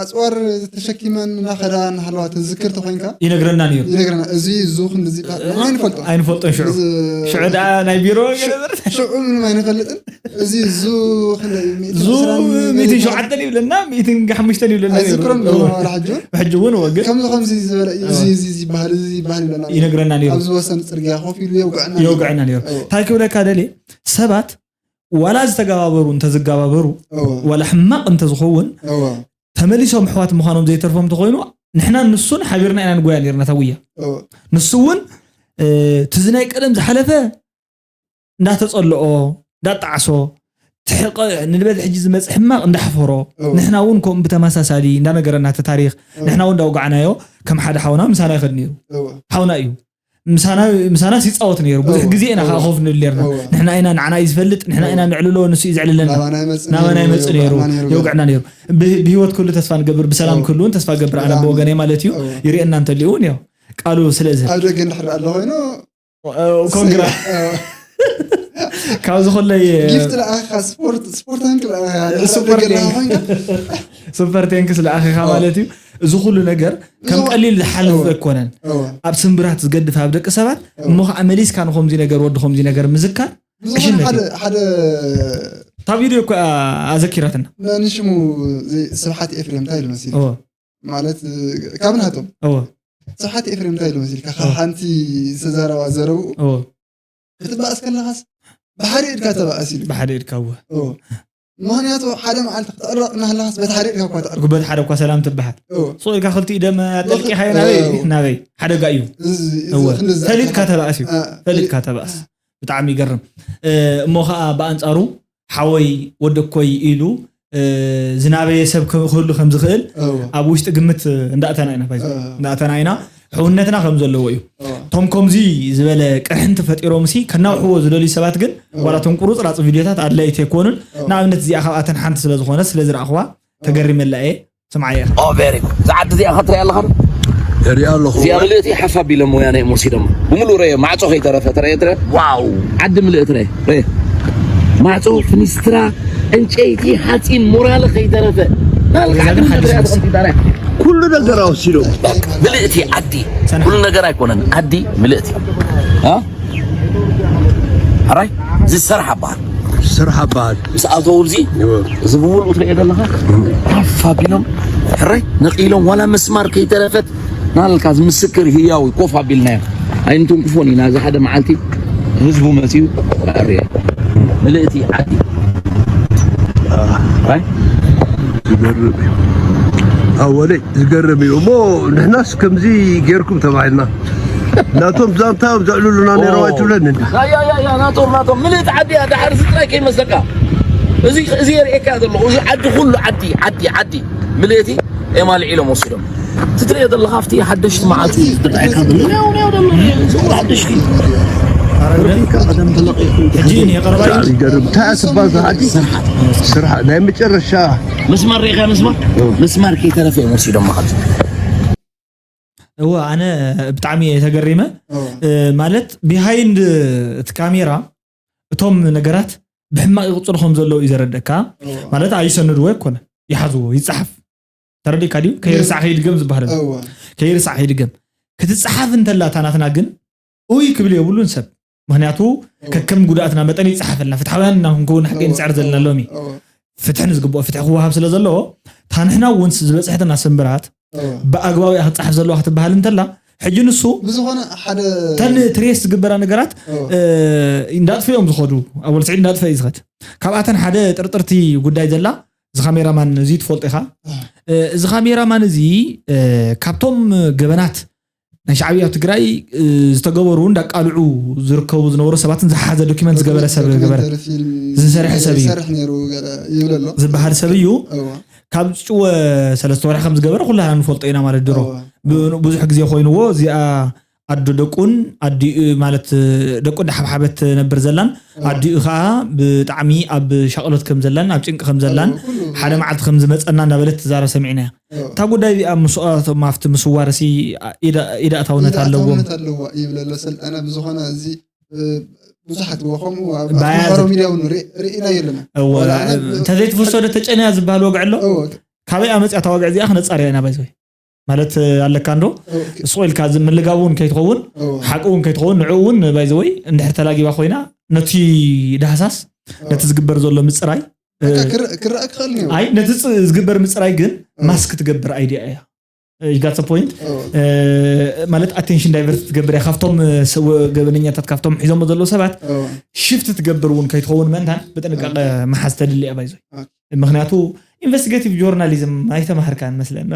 ኣፅዋር ተሸኪመን እናኸዳ እናሃለዋ ትዝክር ተኮይንካ ይነግረና ነይሩ ይነግረና እዚ ዙ ክንድዚ ይበሃል ንሕና ኣይንፈልጦ ኣይንፈልጦን ሽዑ እዚ ሽዑ ደኣ ናይ ቢሮ ገለ ሽዑ ምንም ኣይንፈልጥን እዚ ዙ ክንደይ ሚእትን ዙ ዕስራን ሚእትን ሸውዓተን ይብለና ሚእትን ሓሙሽተን ይብለና ነይሩ። ኣይዝክሮን እወ። ዶማራ ሕጂ እውን ሕጂ እውን እወ ግን ከምዚ ከምዚ ዝበለ እዩ፣ እዚ እወ። እዚ እዚ ይበሃል እዚ ይበሃል ይብለና ነይሩ። ይነግረና ነይሩ ኣብዚ ወሰን ፅርግያ ኮፍ ኢሉ የውግዐና ነይሩ። የውግዐና ነይሩ እወ። እንታይ ክብለካ ደልየ ሰባት ዋላ ዝተገባበሩ እንተዝገባበሩ እወ፣ ዋላ ሕማቕ እንተዝኸውን እወ፣ ተመሊሶም ኣሕዋት ምዃኖም ዘይተርፎም እንተኮይኑ ንሕና ንሱን ሓቢርና ኢና ንጎያ ነርና እታ ጉያ እወ፣ ንሱ እውን እ፣ ትዚ ናይ ቀደም ዝሓለፈ እንዳተፀልኦ እንዳጣዕሶ ትሕቀ ንልበል ሕጂ ዝመፅእ ሕማቕ እንዳሕፈሮ እወ። ንሕና እውን ከምኡ ብተመሳሳሊ እንዳነገረና እቲ ታሪክ እወ። ንሕና እውን እንዳውጋዕናዮ ከም ሓደ ሓውና ምሳና ይኸድ ነይሩ እወ፣ ሓውና እዩ ምሳና ምሳናስ ይፃወት ነይሩ ብዙሕ እወ፣ ግዜ ኢና እወ፣ ከዓ ኮፍ ንብል ነርና እወ። ንሕና ኢና ንዓና እዩ ዝፈልጥ ንሕና ኢና ንዕልሎ ንሱ እዩ ዘዕልለና ናባና ይመጽእ ናባና ነይሩ፣ ይመፅእ ነይሩ የውግዓና ነይሩ። የውግዐና ነይሩ ብህ- ብህይወት ክህሉ ተስፋ ንገብር ብሰላም እወ። ክህልውን ተስፋ ገብር ኣነ ብጣዕሚ። ብወገነይ ማለት እዩ እወ። ይርእየና እንተልዩ እውን ያው ቃሉ ስለ ዝህብ ኣብ ደገ እንድሕር ኣሎ ኮይኑ ኮንግራ እወ። ካብዚ ከለይ ጊፍት ለኣኻ ስፖርት ስፖርት ሃንክ ለኣኻ ስፖርት ደገ ለኣኻ ሃንክ። ኮይንካ ሱፐር ቴንክስ ለኣኺኻ እወ። ማለት እዩ እዚ ኩሉ ነገር ከም እወ። ቀሊል ዝሓልፍ እወ። ኣይኮነን እወ። ኣብ ስምብራት ዝገድፍ ኣብ ደቂ ሰባት እወ። እሞ ከዓ መሊስካ ንከምዚ ነገር ወዲ ከምዚ ነገር ምዝካር ዝኾነ ዕሽነት ሓደ እዩ። ሓደ እታ ቪድዮ እኮ ኣዘኪራትና ንሽሙ ስብሓት ኤፍሬም እንታይ ኢሉ መሲሉ እወ ማለት ካብ ናቶም እወ ስብሓት ኤፍሬም እንታይ ኢሉ መሲልካ ካብ ሓንቲ ዝተዛረባ ዘረብኡ እወ ክትበኣስ ከለኻስ ብሓደ ኢድካ ተበኣስ ኢሉ ብሓደ ኢድካ እወ እዎ። ምክንያቱ ሓደ መዓልቲ ክትዕረቕ እናሃለኻስ በቲ ሓደ ኢድካ እኳ ትዕረቕ ጉበት ሓደ እኳ ሰላም ትበሃል እዎ። ሶ ኢልካ ክልቲኡ ደም ኣጠልቂኻዮ እዎ። ናበይ ናበይ ሓደጋ እዩ እዚ- እዚ እወ ክንዲ ዝኣክል- ፈሊጥካ ተባእስ እዩ አ፣ ፈሊጥካ ተባእስ ብጣዕሚ ይገርም እ፣ እሞ ከዓ ብኣንፃሩ ሓወይ ወደኮይ ኢሉ እ፣ ዝናበየ ሰብ ክህሉ ከም ዝኽእል እዎ። ኣብ ውሽጢ ግምት እንዳእተና ኢና ባይዘ እዎ። እንዳእተና ኢና ሕውነትና ከም ዘለዎ እዩ እዎ። እቶም ከምዚ ዝበለ ቅርሕንቲ ፈጢሮም ሲ ከናውሕዎ ዝደልዩ ሰባት ግን እዎ። ዋላ እቶም ቁርፅራፅ ቪድዮታት ኣድለይቲ ኣይኮኑን እዎ። ንኣብነት እዚኣ ካብኣተን ሓንቲ ስለ ዝኾነ ስለ ዝረእኽዋ ተገሪመላ እየ ስምዓየ ኦ ቬሪ ጉድ። እዛ ዓዲ እዚኣ ኸትሪኣ ኣለኻ ዶ? ሪኣ ኣለኹ እዚኣ ምልእቲ ሓፍ ኣቢሎም ወያነ እዮም ወሲዶም ብምሉእ ረየ ማዕፆ ከይተረፈ ተረየ ትረ ዋው ዓዲ ምልእቲ ረየ ረየ ማዕፆ ፍኒስትራ ዕንጨይቲ ሓፂን ሞራለ ከይተረፈ ናልካ ገዛ ዓዲ ግን ምልእቲ ሓድሽ ረያ ይመስል። ተቐምጢጣ ረያ ኩሉ ነገር ኣውሲዶም ምልእቲ ዓዲ ኩሉ ነገር ኣይኮነን ዓዲ ምልእቲ እ? ሕራይ ዝሰርሓ በሃል ስራሕ በሃል ምስ ኣተው እዚ እዚ ብምሉእ ትሪኦ ዘለኻ ሓፍ ኣቢሎም ሕራይ ነቒሎም ዋላ መስማር ከይተረፈት ናልካ ዝምስክር ህያው ኮፍ ኣቢልናዮ ኣይንትንክፎን ኢና እዚ ሓደ መዓልቲ ህዝቡ መፅዩ ኣርየ ምልእቲ ዓዲ ሕራይ ዝገርም እዩ ኣወለይ ዝገርም እዩ እሞ ንሕናስ ከምዚ ጌርኩም ተባሂልና ናቶም ዛንታ ዘዕልሉና ነይሮም ኣይትብለንን ያያያያ ናቶም ናቶም ምልእቲ ዓዲ እያ ዳሓር እዚ ጥራይ ከይመስለካ እዚ እዚ የርእየካ ዘለኹ እዚ ዓዲ ኩሉ ዓዲ ዓዲ ዓዲ ምልእቲ እዮም ኣልዒሎም ወሲዶም እቲ ትሪኦ ዘለኻ ኣብቲ ሓደሽቲ መዓልቲ ዝድርዓካ ዘሎ ያው ያው ዘሎ ሓደሽቲ ሕጂ እየ ቀረባ እዩ ይገርም እንታይ ኣስባል ዓዲ ስራሕ ናይ መጨረሻ መስማር ርኢኻ መስማር መስማር ከይተረፈ እዮም ወሲዶም ማለት እዩ እወ ኣነ ብጣዕሚ እየ ተገሪመ እዎ። እ፣ ማለት ቢሃይንድ እቲ ካሜራ እቶም ነገራት ብሕማቕ ይቕፅሉ ከም ዘለዉ እዩ ዘረደካ እዎ። ማለት ኣይሰንድዎ ኣይኮነ ይሓዝዎ ይፀሓፍ ተረዲካ ድዩ ከይርሳዕ ከይድገም ዝበሃል ኣሎ። እዎ። ከይርሳዕ ከይድገም ክትፀሓፍ እንተላ እታ ናትና ግን ኡይ ክብል የብሉን ሰብ ምክንያቱ ከከም ጉድኣትና መጠን ይፀሓፈልና ፍትሓውያን እና ክንከውን ሓቂ ንፅዕር ዘለና ሎሚ እዎ። ፍትሒ ንዝግብኦ ፍትሒ ክወሃብ ስለ ዘለዎ እታ ንሕና እውን ዝበፅሐትና ስምብራት እዎ። ብኣግባቡ እያ ክትፀሓፍ ዘለዋ ክትበሃል እንተላ ሕጂ ንሱ ብዝኾነ ሓደ እተን ትሬስ ዝግበራ ነገራት እዎ። እ፣ እንዳጥፈ እዮም ዝኸዱ ኣወል ስዒድ እንዳጥፈ እዩ ዝኸድ ካብኣተን ሓደ ጥርጥርቲ ጉዳይ ዘላ እዚ ካሜራማን እዚ ትፈልጦ ኢኻ እ፣ እዚ ካሜራማን እዚ እ፣ ካብቶም ገበናት ናይ ሻዕብያ ኣብ ትግራይ እ፣ ዝተገበሩ እንዳቃልዑ ዝርከቡ ዝነበሩ ሰባትን ዝሓዘ ዶኪመንት ዝገበረ ሰብ ገበረ ዶክመንተሪ ፊልም ዝሰርሐ ሰብ እዩ። ይሰርሕ ነይሩ ገለ ይብል ኣሎ ዝበሃል ሰብ እዩ እዎ። ካብ ዝጭወ ሰለስተ ወርሒ ከም ዝገበረ ኩላና ንፈልጦ ኢና ማለት ድሮ እዎ። ብ- ብዙሕ ግዜ ኮይንዎ እዚኣ ኣዶ ደቁን ኣዲኡ ማለት ደቁ እንዳሓብሓበት ነብር ዘላን ኣዲኡ ከዓ ብጣዕሚ ኣብ ሻቕሎት ከም ዘላን ኣብ ጭንቂ ከም ዘላን ሓደ መዓልቲ ከም ዝመፀና እንዳበለት ትዛረብ ሰሚዕናያ። እታ ጉዳይ እዚኣ ምስኣቶም ኣብቲ ምስዋርሲ ኢዳእታውነት ኣለዎም። ኣለዋ ይብለሎ ሰልጠነ ብዝኾነ እዚ ብዙሓት ወኸምኡ ሚዲያ እውን ርኢና የለና። እንተዘይትፍሶ ዶ ተጨንያ ዝበሃል ወግዒ ኣሎ። ካበይ ኣመፅያ እታ ወግዒ እዚኣ ክነፃርያ ኢና ባይዘወይ ማለት ኣለካ እንዶ ስቕ ኢልካ ምልጋብ እውን ከይትኸውን ሓቂ እውን ከይትኸውን ንዕኡ እውን ባይዘወይ እንድሕር ተላጊባ ኮይና ነቲ ዳህሳስ ነቲ ዝግበር ዘሎ ምፅራይ ክረኣ ክኽእል ኣይ ነቲ ዝግበር ምፅራይ ግን ማስክ ትገብር ኣይዲያ እያ ይጋት ፖይንት ማለት ኣቴንሽን ዳይቨርት ትገብር እያ ካብቶም ገበነኛታት ካብቶም ሒዞሞ ዘለዉ ሰባት ሽፍት ትገብር እውን ከይትኸውን ምእንታን ብጥንቃቄ መሓዝ ተድሊ እያ ባይዞ ምክንያቱ ኢንቨስቲጌቲቭ ጆርናሊዝም ኣይተማህርካን መስለና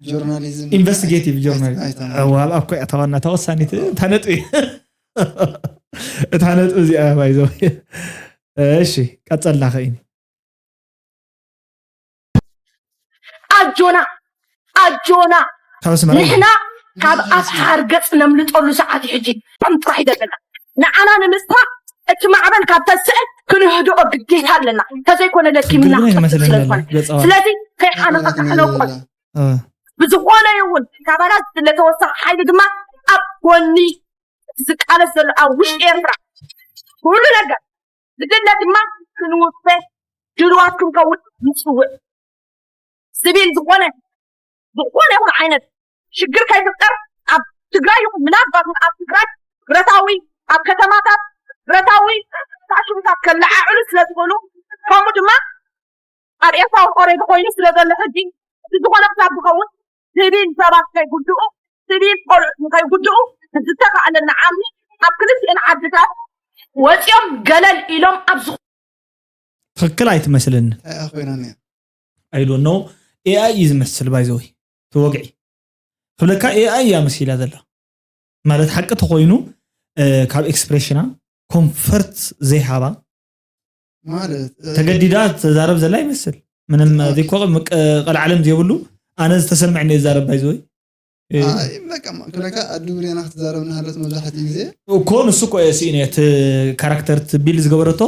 ጆርናሊዝም ኢንቨስቲጌቲቭ ጆርናሊዝም ኣብ ኮ ተዋና ተወሳኒት እታ ነጥቢ እታ ነጥቢ እዚኣ ባይዞ እሺ ቀፀልና ከይኒ ኣጆና ኣጆና ንሕና ካብ ኣፍ ሓርገፅ ነምልጠሉ ሰዓት ሕጂ ከም ጥራሕ ዘለና ንዓና ንምስፋ እቲ ማዕበል ካብ ተስዕል ክንህድኦ ግዴታ ኣለና እንተዘይኮነ ለኪምና ስለዝኾነ ስለዚ ከይሓነቐ ክሕነቆ ብዝኾነ ይውን ካባና ዝተወሰኸ ሓይሊ ድማ ኣብ ጎኒ ዝቃለስ ዘሎ ኣብ ውሽጢ ኤርትራ ኩሉ ነገር ዝድለ ድማ ክንውፈ ድልዋት ክንከውን ንፅውዕ ስቢል ዝኾነ ዝኾነ ይኹን ዓይነት ሽግር ከይፍጠር ኣብ ትግራይ ይኹን ምናልባት ኣብ ትግራይ ብረታዊ ኣብ ከተማታት ብረታዊ ታሽሙታት ከለዓዕሉ ስለዝኽእሉ ከምኡ ድማ ኣብ ኤርትራ ኦሬዲ ኮይኑ ስለዘሎ ሕጂ እቲ ዝኾነ ክሳብ ዝኸውን ስቢል ሰባት ከይጉድኡ ስቢል ቆልዑት ንከይጉድኡ ዝተኻእለና ዓቕሚ ኣብ ክልቲኤን ዓድታት ወፂኦም ገለል ኢሎም ኣብ ዝኾነ ትኽክል ኣይትመስልን ኮይና I don't know AI እዩ ዝመስል ባይዘወይ ተወግዒ ክብለካ AI እያ መሲላ ዘላ ማለት ሓቂ ተኮይኑ ካብ ኤክስፕሬሽና ኮንፈርት ዘይሃባ ማለት ተገዲዳ ተዛረብ ዘላ ይመስል ምንም ዘይኮ ቀልዓለም ዘይብሉ ኣነ ዝተሰምዐኒ ይዛረብ ባይዘወይ ክለካ ኣዱ ብሬና ክትዛረብ እናሃለት መብዛሕትኡ ግዜ እኮ ንሱ እኮ እየ ስኢነ እቲ ካራክተር ትቢል ዝገበረቶ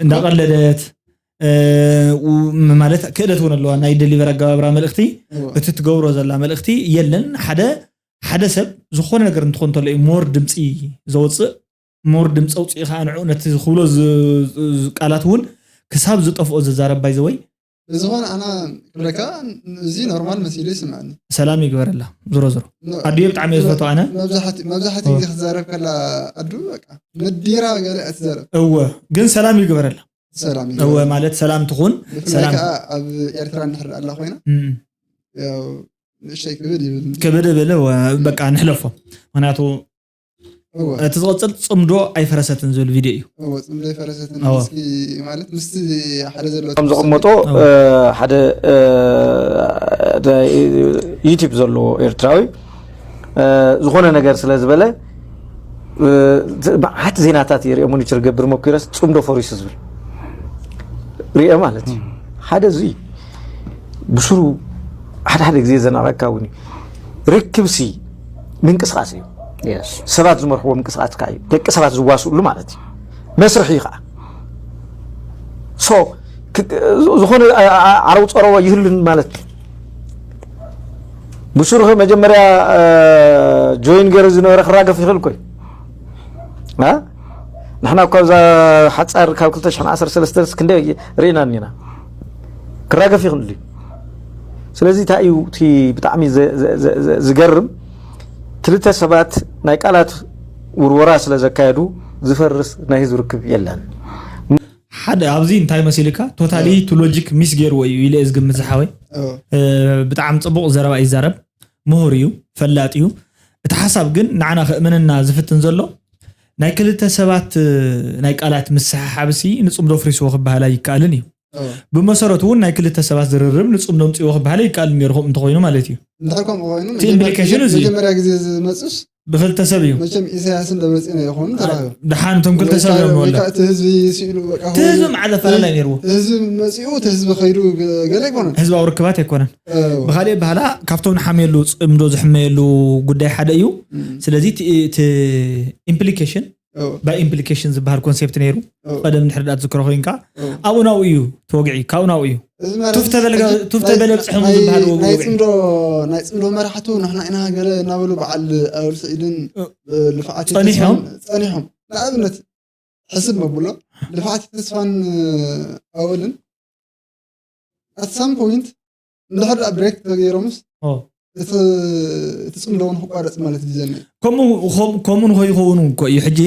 እንዳቀለደት ማለት ክእለት እውን ኣለዋ ናይ ደሊቨር ኣገባብራ መልእክቲ እቲ ትገብሮ ዘላ መልእክቲ የለን ሓደ ሓደ ሰብ ዝኾነ ነገር እንትኾን እንተሎ እዩ ሞር ድምፂ ዘውፅእ ሞር ድምፂ ኣውፅኢ ከዓ ንዕኡ ነቲ ክብሎ ቃላት እውን ክሳብ ዝጠፍኦ ዝዛረብ ባይዘወይ ብዝኾነ ኣና ክብለካ እዚ ኖርማል መሲሉ ይስምዐኒ ሰላም ይግበረላ ዝሮ ዝሮ ኣድዮ ብጣዕሚ ዝፈትዋ ኣነ መብዛሕትኡ ግዜ ክትዛረብ ከላ ኣዱ በቃ መዲራ ገለ እያ ትዛረብ እወ ግን ሰላም ይግበረላ ሰላም እወ ማለት ሰላም ትኹን ብፍላይ ከዓ ኣብ ኤርትራ እንድሕር ኣላ ኮይና ንእሽተይ ክብል ይብል ክብል ብል በቃ ንሕለፎ ምክንያቱ እቲ ዝቐፅል ፅምዶ ኣይፈረሰትን ዝብል ቪድዮ እዩ ፅምዶ ኣይፈረሰትን ማለት ምስቲ ሓደ ዘሎ ከም ዘቐመጦ ሓደ ዩቲብ ዘለዎ ኤርትራዊ ዝኾነ ነገር ስለ ዝበለ መዓት ዜናታት የርኢ ሞኒተር ገብር መኪረስ ፅምዶ ፈሪሱ ዝብል ሪአ ማለት እዩ ሓደ እዚ ብስሩ ሓደ ሓደ ግዜ ዘናቐካ እውን እዩ ርክብሲ ምንቅስቃስ እዩ ሰባት ዝመርሕዎ ምንቅስቃስ ከዓ እዩ ደቂ ሰባት ዝዋስእሉ ማለት እዩ መስርሒ እዩ ከዓ ሶ ዝኾነ ዓረው ፀረዎ ይህሉን ማለት ብሱሩ መጀመርያ ጆይን ገይሩ ዝነበረ ክራገፍ ይኽእል ኮይ ንሕና እኳ ብዛ ሓፃር ካብ ክልተ ሽሕን ዓሰርተ ሰለስተን ክንደይ ርኢና እኒና ክራገፍ ይኽእል እዩ ስለዚ እንታይ እዩ እቲ ብጣዕሚ ዝገርም ክልተ ሰባት ናይ ቃላት ውርወራ ስለ ዘካየዱ ዝፈርስ ናይ ህዝቢ ርክብ የለን ሓደ ኣብዚ እንታይ መሲልካ ቶታሊ ቱ ሎጂክ ሚስ ገይርዎ እዩ ኢለ ዝግምት ዝሓወይ ብጣዕሚ ፅቡቅ ዘረባ ይዛረብ ምሁር እዩ ፈላጥ እዩ እቲ ሓሳብ ግን ንዓና ከእምነና ዝፍትን ዘሎ ናይ ክልተ ሰባት ናይ ቃላት ምስሓሓብሲ ንፅምዶ ፍሪስዎ ክበሃል ኣይከኣልን እዩ ብመሰረቱ እውን ናይ ክልተ ሰባት ዝርርብ ንፅምዶ ምፅዎ ክበሃል ይከኣል ነይሩ ከምኡ እንተኮይኑ ማለት እዩ መጀመርያ ግዜ ዝመፅስ ብክልተ ሰብ እዩ። መቸም ኢሳያስን ደብረፅዮን ኣይኾኑ ተራኸቡ። ደሓን እቶም ክልተ ሰብ እዮም ወይ ወላ ከዓ እቲ ህዝቢ ስኢሉ በቃ እቲ ህዝቢ ማዕረ ኣፈላላይ ነይርዎ። እቲ ህዝቢ መፂኡ እቲ ህዝቢ ከይዱ ገ- ገለ ኣይኮነን። ህዝባዊ ርክባት ኣይኮነን። እዎ፣ ብካሊእ ባህላ ካብቶም ንሓምየሉ ፅምዶ ዝሕመየሉ ጉዳይ ሓደ እዩ። እም፣ ስለዚ እቲ- እቲ ኢምፕሊኬሽን እዎ፣ ባይ ኢምፕሊኬሽን ዝበሃል ኮንሴፕት ነይሩ። እዎ፣ ቀደም እንድሕር ዳ ትዝክሮ ኮይንካ እዎ። ኣብኡ ናብኡ እዩ ተወግዒ፣ ካብኡ ናብኡ እዩ። እዚ ማለት ቱፍ ተበለ- ሕጂ ቱፍ ናይ- ተበለ ብፅሑም ናይ- ዝበሃል ናይ ወግዒ። ፅምዶ ናይ ፅምዶ መራሕቱ ንሕና ኢና ገለ እናበሉ በዓል ኣወል ስዒድን እ፣ ልፍዓት ፀኒሖም? ተስፋን ፀኒሖም። ንኣብነት ሕስብ መብሎ ልፍዓት ተስፋን ኣወልን at some point እንድሕር ደኣ ብሬክ ተገይሮምስ ኦ። እቲ እቲ ፅምዶ እውን ክቋረፅ ማለት እዩ ዘኒ ከምኡ ከም- ከምኡ ንኸይኸውን እኮ እዩ። ሕጂ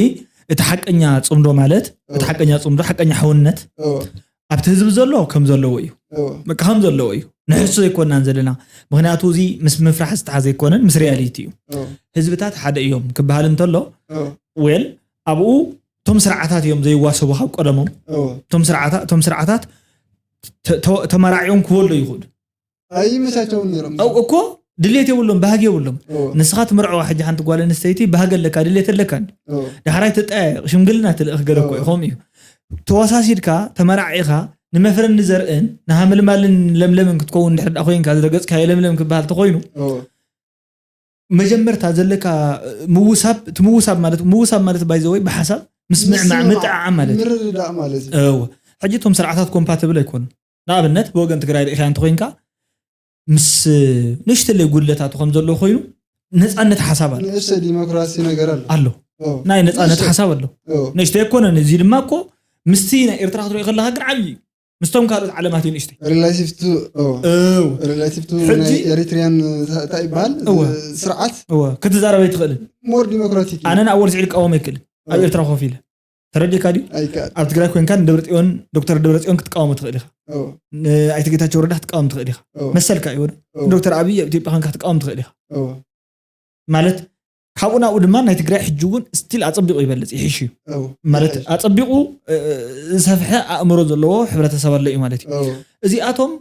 እቲ ሓቀኛ ፅምዶ ማለት እቲ ሓቀኛ ፅምዶ ሓቀኛ ሕውነት ኣብቲ ህዝቢ ዘሎ ከም ዘለዎ እዩ። በቃ ከም ዘለዎ እዩ። ንሕሱ ዘይኮናን ዘለና፣ ምክንያቱ እዚ ምስ ምፍራሕ ዝተሓዘ ኣይኮነን፣ ምስ ሪያሊቲ እዩ። ህዝብታት ሓደ እዮም ክበሃል እንተሎ፣ ዌል፣ ኣብኡ እቶም ስርዓታት እዮም ዘይዋሰቡ ካብ ቀደሞም። እቶም ስርዓታ- እቶም ስርዓታት ተ- ተ- ተመራዒዮም ክወሎ ይኽእሉ። ኣይመቻቸውን ነይሮም። እው እኮ ድሌት የብሎም፣ ባህጊ የብሎም። ንስኻ ትምርዕዋ ሕጂ ሓንቲ ጓል ኣንስተይቲ ባህጊ ኣለካ፣ ድሌት ኣለካ። ዳሕራይ ትጠያየቕ፣ ሽምግልና ትልእኽ ገለ እኮ እዩ። ከምኡ እዩ። ተወሳሲድካ ተመራዒኻ ንመፍረን ንዘርእን ንሃመልማልን ለምለምን ክትከውን እንድሕር ደኣ ኮይንካ፣ ዝረገጽካዮ ለምለም ክበሃል ተኾይኑ፣ መጀመርታ ዘለካ ምውሳብ፣ እቲ ምውሳብ ማለት፣ ምውሳብ ማለት ባይዘወይ ብሓሳብ ምስምዕማዕ፣ ምስምማዕ፣ ምጥዕዓም ማለት እዩ። ምርድዳእ ማለት እዩ። እወ። ሕጂ እቶም ስርዓታት ኮምፓቲብል ኣይኮኑን። ንኣብነት ብወገን ትግራይ ርኢኻ እንተኾይንካ፣ ምስ ንእሽተለይ ጉድለታቱ ከም ዘለዎ ኮይኑ፣ ነፃነት ሓሳብ ኣሎ። ንእሽተይ ዲሞክራሲ ነገር ኣሎ። ኣሎ። እወ። ናይ ነፃነት ንእሽተይ። ሓሳብ ኣሎ። እወ። ንእሽተይ ኣይኮነን። እዚ ድማ እኮ ምስቲ ናይ ኤርትራ ክትሪኦ ከለካ ግን ዓብዪ እዩ። ምስቶም ካልኦት ዓለማት እዩ ንእሽተይ። ሪላቲቭ ቱ እወ። እው። ሪላቲቭ ቱ ሕጂ ናይ ኤሪትሪያን እንታይ ይበሃል? እወ። ስርዓት እወ፣ ክትዛረብ ኣይትኽእልን። ሞር ዲሞክራቲክ እዩ። ኣነ ንኣወል ስዒድ ክቃወም ኣይክእልን። ኣብ እወ። ኤርትራ ኮፍ ኢለ ተረዲእካ ድዩ? ኣይከኣል። ኣብ ትግራይ ኮይንካ ንደብረፅዮን፣ ዶክተር ደብረፅዮን ክትቃወሞ ትኽእል ኢኻ። እወ። ንኣይተ ጌታቸው ረዳ ክትቃወም ትኽእል ኢኻ። እወ። መሰልካ እዩ። እወ። ዶክተር ኣብይ ኣብ ኢትዮጵያ ኮይንካ ክትቃወም ትኽእል ኢኻ። እወ። ማለት ካብኡ ናብኡ ድማ ናይ ትግራይ ሕጂ እውን ስቲል ኣፀቢቑ ይበልፅ፣ ይሕሽ እዩ። እወ። ማለት ይሕሽ። ኣፀቢቑ እ፣ ዝሰፍሐ ኣእምሮ ዘለዎ ሕብረተሰብ ኣሎ እዩ ማለት እዩ። እወ። እዚኣቶም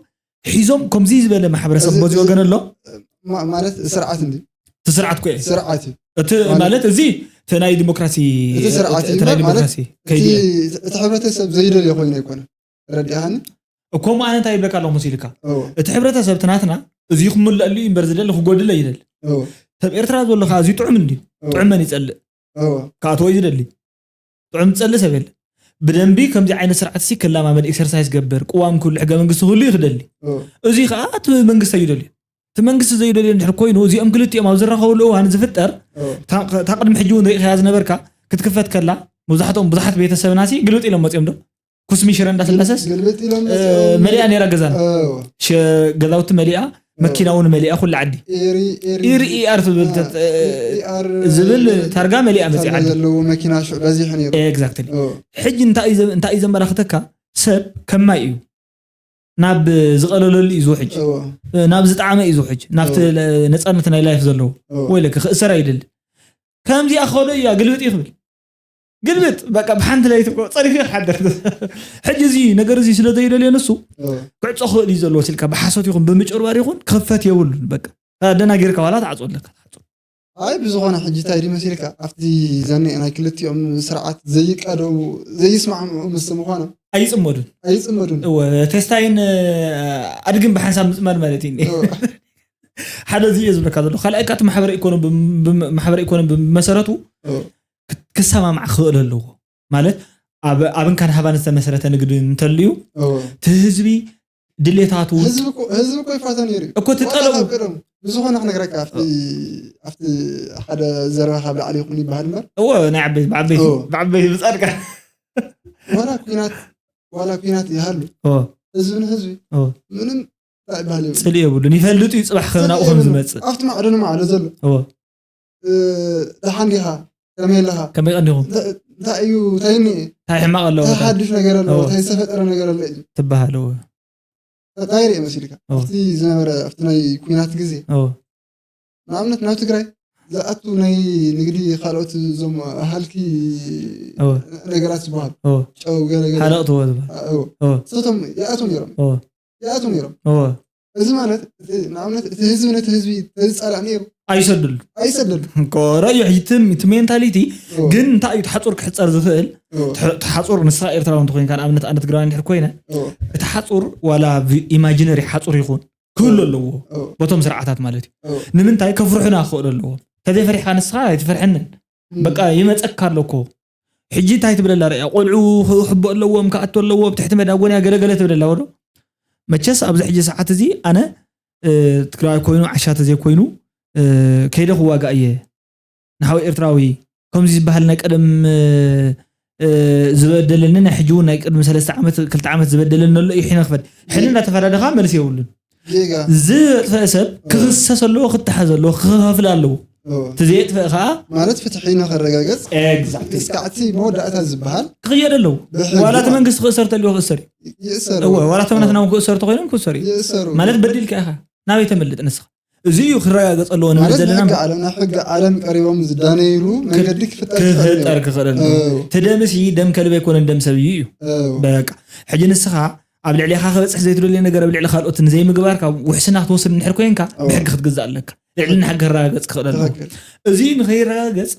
ሒዞም ከምዚ ዝበለ ማሕበረሰብ እዚ- በዚ እዚ- ወገን ኣሎ። ማ- ማለት ስርዓት እንዲ እቲ ስርዓት ኮ እዩ። ስርዓት እዩ። እቲ ማለት እዚ እቲ ናይ ዲሞክራሲ እቲ ስርዓት እቲ እዩ ናይ ማለት ዲሞክራሲ እቲ ከይዲ እዩ። እቲ ሕብረተሰብ ዘይደልዮ ኮይኑ ኣይኮነ። ረዲኣኒ እኮ እሞ ኣነ እንታይ ይብለካ ኣለኹ መሲልካ? እወ። እቲ ሕብረተሰብ እቲ ናትና እዚ ክምለኣሉ እዩ እምበር ዝደሊ ክጎድል ኣይደሊ። እወ። ሰብ ኤርትራ ዘሎ ከዓ እዚ ጥዑም እንድዩ። እወ። ጥዑም መን ይፀልእ? እወ። ክኣትዎ እዩ ዝደሊ። ጥዑም ዝፀልእ ሰብ የለ። ብደንቢ ከምዚ ዓይነት ስርዓት ሲ ክለማመድ ኤክሰርሳይዝ ገብር፣ ቅዋም ክህሉ፣ ሕገ መንግስቲ ክህሉ እዩ ክደሊ። እወ። እዚ ከዓ እቲ መንግስቲ ኣይደልዩ። እቲ መንግስቲ ዘይደልዮ እንድሕር ኮይኑ እዚኦም ክልቲኦም ኣብ ዝራኸብሉ እዋን ዝፍጠር እወ። እታ እታ ቅድሚ ሕጂ እውን ርኢኻያ ዝነበርካ ክትክፈት ከላ መብዛሕትኦም ብዙሓት ቤተሰብና ሲ ግልብጥ ኢሎም መፅኦም ዶ ኩስሚ ሽረ እንዳስላሰስ ግልብጥ ኢሎም እ፣ መፅኦም። መሊኣ ነይራ ገዛና። እወ። ሸ- ገዛውቲ መሊኣ፣ መኪና እውን መሊኣ፣ ኩሉ ዓዲ ኤሪ ኤሪ ኢሪ ኢኣር ትብል ተ- ኢኣር ዝብል ታርጋ መሊኣ መፂኣ ታርጋ ዓዲ። ዘለዎ መኪና ሽዑ በዚሑ ነይሩ። ኤግዛክትሊ። እወ። ሕጂ እንታይ እዩ ዘ- እንታይ እዩ ዘመላኽተካ? ሰብ ከማይ እዩ፣ ናብ ዝቐለለሉ እዩ ዝውሕጅ፣ እወ። ናብ ዝጠዓመ እዩ ዝውሕጅ፣ ናብቲ እወ። ለ- ነፃነት ናይ ላይፍ ዘለዎ እወ። ወይ ለክ ክእሰር ኣይደሊ። ከምዚኣ ክኸዶ እያ ግልብጥ እዩ ክብል ግልብጥ በቃ ብሓንቲ ለይቲ እኮ ፀሪፉ ይሓደር። ሕጂ እዚ ነገር እዚ ስለ ዘይደልዮ ንሱ እወ። ክዕፆ ክእል እዩ ዘለዎ ሲልካ ብሓሶት ይኹን ብምጭርባር ይኹን ክኽፈት የብሉን። በቃ ኣደናጊርካ ዋላ ትዓፆ ኣለካ ትዓፆ። ኣይ ብዝኾነ ሕጂ እንታይ ድዩ መሲልካ ኣብቲ ዘኒአ ናይ ክልቲኦም ስርዓት ዘይቀደው ዘይስማዕምዑ ምስ ምዃኖም ኣይፅመዱን። ኣይፅመዱን። እወ፣ ቴስታይን ኣድግን ብሓንሳብ ምፅማድ ማለት እዩ። እወ። ሓደ እዚ እየ ዝብለካ ዘሎ። ካልኣይ ካቲ ማሕበረ ኢኮኖሚ ብም- ብም- ማሕበረ ኢኮኖሚ ብመሰረቱ እወ። ክሰማማዕ ክኽእል ኣለዎ። ማለት ኣብ ኣብን ካን ሃባን ዝተመስረተ ንግዲ እንተልዩ እወ። እቲ ህዝቢ ድሌታቱ ህዝቢ እኮ- ህዝቢ እኮ ይፋቶ ነይሩ እዩ። እኮ እቲ ዋላ ጠለቡ- ካብ ቀደም ብዝኾነ ክነግረካ ኣብቲ ኣብቲ ሓደ ዘረባ ካብ ላዕሊ ይኹን ይበሃል እምበር እዎ ናይ ዓበይቲ ብዓበይቲ እዎ። ብዓበይቲ ብፃድካ ዋላ ኩናት ዋላ ኩናት ይሃሉ እዎ ህዝቢ ንህዝቢ እዎ ምንም እንታይ ይበሃል የብሉ። ፅልኢ የብሉን። ይፈልጥ እዩ ፅባሕ ከም ናብኡ ከም ዝመፅእ ኣብቲ ማዕዶ ንማዕዶ ዘሎ እዎ እ፣ ደሓን ዲኻ ከመይ ኣለኻ ከመይ ቀኒኹም እንታይ እንታይ እዩ እንታይ እኒኤ እንታይ ሕማቕ ኣለዎ እንታይ ሓድሽ ነገር ኣሎ እዎ። እንታይ ዝተፈጠረ ነገር ኣሎ እዩ ትበሃል እዎ እንታይ ርእ መሲልካ እዎ። ኣብቲ ዝነበረ ኣብቲ ናይ ኩናት ግዜ እዎ ንኣብነት ናብ ትግራይ ዝኣቱ ናይ ንግዲ ካልኦት እዞም ሃልኪ እዎ ነገራት ዝበሃል እዎ ጨው ገለ ገለ ሓለቕትዎ ዝበሃል እዎ እዎ እሳቶም ይኣትዉ ነይሮም እዎ ይኣትዉ ነይሮም እዎ እዚ ማለት እቲ ንኣብነት እቲ ህዝቢ ነቲ ህዝቢ ተዝፃላእ ነይሩ ኣይሰደሉ ኣይሰደሉ ኮረ እዩ ሕጂ እቲ እቲ ሜንታሊቲ ግን እንታይ እዩ እቲ ሓፁር ክሕፀር ዝኽእል ተሓፁር ንስኻ ኤርትራዊ እንተኮይንካ ንኣብነት ኣነ ትግራዊ እንድሕር ኮይነ እቲ ሓፁር ዋላ ኢማጂነሪ ሓፁር ይኹን ክህሉ ኣለዎ በቶም ስርዓታት ማለት እዩ ንምንታይ ከፍርሑና ክኽእሉ ኣለዎ ተዘይፈሪሕካ ንስኻ ኣይትፈርሐንን በቃ ይመፀካ ኣለኮ ሕጂ እንታይ ትብለላ ርያ ቆልዑ ክሕቦ ኣለዎም ክኣቶ ኣለዎ ብትሕቲ መዳጎንያ ገለገለ ትብለላ ወዶ መቸስ ኣብዚ ሕጂ ሰዓት እዚ ኣነ ትግራዋይ ኮይኑ ዓሻ ተዘይኮይኑ ከይደ ክዋጋእ እየ ንሓወይ ኤርትራዊ ከምዚ ዝበሃል ናይ ቀደም ዝበደለኒ ናይ ሕጂ እውን ናይ ቅድሚ ሰለስተ ዓመት ክልተ ዓመት ዝበደለኒ ኣሎ እዩ ሒነ ክፈል ሕኒ እንዳተፈላለኻ መልሲ የብሉን ዝበጥፈ ሰብ ክኽሰስ ኣለዎ ክተሓዝ ኣለዎ ክኸፍል ኣለዎ እቲ ዘየጥፍእ ከዓ ማለት ፍትሒ ንኸረጋገፅ ክስካዕቲ መወዳእታ ዝበሃል ክኽየድ ኣለዎ ዋላ እቲ መንግስቲ ክእሰር ተልዎ ክእሰር እዩ ዋላ ተምናትና ክእሰር ተኮይኖም ክእሰር እዩ ማለት በዲልካ ኢኻ ናበይ ተመልጥ ንስኻ እዚ እዩ ክረጋገፅ ኣለዎ ንብል ዘለና ሕጊ ዓለም ናብ ሕጊ ዓለም ቀሪቦም ዝዳነይሉ መንገዲ ክፍጠር ክፍጠር ክኽእል ኣለዎ እቲ ደምሲ ደም ከልቢ ኣይኮነን ደም ሰብ እዩ እዩ በቃ ሕጂ ንስኻ ኣብ ልዕሊኻ ክበፅሕ ዘይትደልዮ ነገር ኣብ ልዕሊ ካልኦት ንዘይምግባር ካብ ውሕስና ክትወስድ እንድሕር ኮይንካ ብሕጊ ክትግዛእ ኣለካ ልዕሊ ንሕጊ ክረጋገፅ ክኽእል ኣለዎ እዚ ንኸይረጋገፅ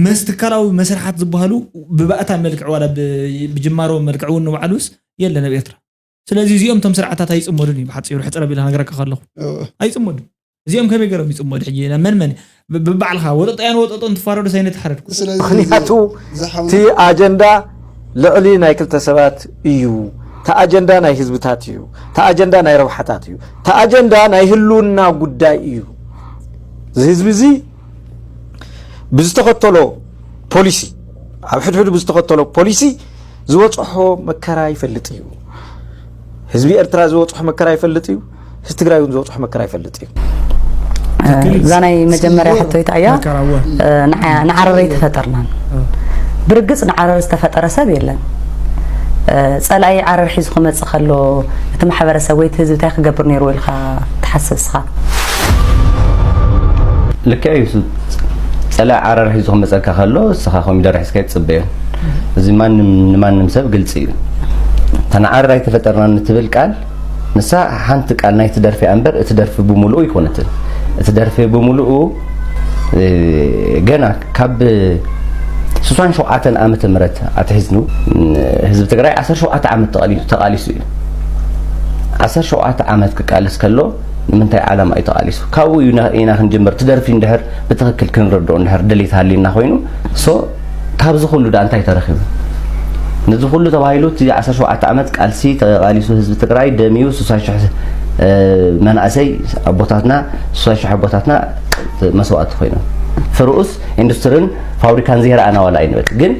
መስትካላዊ መስርሓት ዝበሃሉ ብባእታ መልክዕ ዋላ ብጅማሮ መልክዕ እውን ንባዕሉስ የለን ኣብ ኤርትራ ስለዚ እዚኦም እቶም ስርዓታት ኣይፅመዱን እዩ ብሓፂሩ ሕፅረ ቢላ ነገረካ ከለኹ ኣይፅመዱን እዚኦም ከመይ ገይሮም ይፅመዱ ሕጂ መን መን ብባዕልኻ ወጠጦያን ወጠጦን ትፋረዱ ሳይነ ተሓረድኩ ምክንያቱ እቲ ኣጀንዳ ልዕሊ ናይ ክልተ ሰባት እዩ እቲ ኣጀንዳ ናይ ህዝብታት እዩ እቲ ኣጀንዳ ናይ ረብሓታት እዩ እቲ ኣጀንዳ ናይ ህልውና ጉዳይ እዩ እዚ ህዝቢ እዚ ብዝተኸተሎ ፖሊሲ ኣብ ሕድሕዱ ብዝተኸተሎ ፖሊሲ ዝበፅሖ መከራ ይፈልጥ እዩ ህዝቢ ኤርትራ ዝበፅሖ መከራ ይፈልጥ እዩ ህዝቢ ትግራይ እውን ዝበፅሖ መከራ ይፈልጥ እዩ እዛ ናይ መጀመርያ ሕቶይታ እያ ንዓረረይ ተፈጠርናን ብርግፅ ንዓረር ዝተፈጠረ ሰብ የለን ፀላኢ ዓረር ሒዙ ክመፅእ ከሎ እቲ ማሕበረሰብ ወይ እቲ ህዝቢ እንታይ ክገብር ነይርዎ ኢልካ ትሓስብ ስኻ ልክዕ እዩ ፀላኢ ዓረር ሒዙ ክመፀካ ከሎ እስኻ ኮሚደረ ሒዝካ ይትፅበዮ እዚ ማንም ንማንም ሰብ ግልፂ እዩ እታ ንዓረር ኣይተፈጠርናን ንትብል ቃል ንሳ ሓንቲ ቃል ናይቲ ደርፊ እያ እምበር እቲ ደርፊ ብምሉኡ ኣይኮነትን እቲ ደርፊ ብምሉኡ ገና ካብ ስሳን ሸውዓተን ዓመተ ምህረት ኣትሒዝኑ ህዝቢ ትግራይ ዓሰርተ ሸውዓተ ዓመት ተቓሊሱ እዩ ዓሰርተ ሸውዓተ ዓመት ክቃለስ ከሎ ንምንታይ ዓላማ እዩ ተቓሊሱ ካብኡ ኢና ክንጅምር ትደርፊ እንድሕር ብትኽክል ክንርድኦ እንድሕር ድሌት ሃልዩና ኮይኑ ሶ ካብዚ ኩሉ ዳ እንታይ ተረኺቡ ነዚ ኩሉ ተባሂሉ እቲ ዓሰርተ ሸውዓተ ዓመት ቃልሲ ተቓሊሱ ህዝቢ ትግራይ ደምዩ ስሳ ሽሕ መናእሰይ ኣቦታትና ስሳ ሽሕ ኣቦታትና መስዋእቲ ኮይኖም ፍርኡስ ኢንዱስትርን ፋብሪካን ዘይረኣና ዋላ ኣይንበል ግን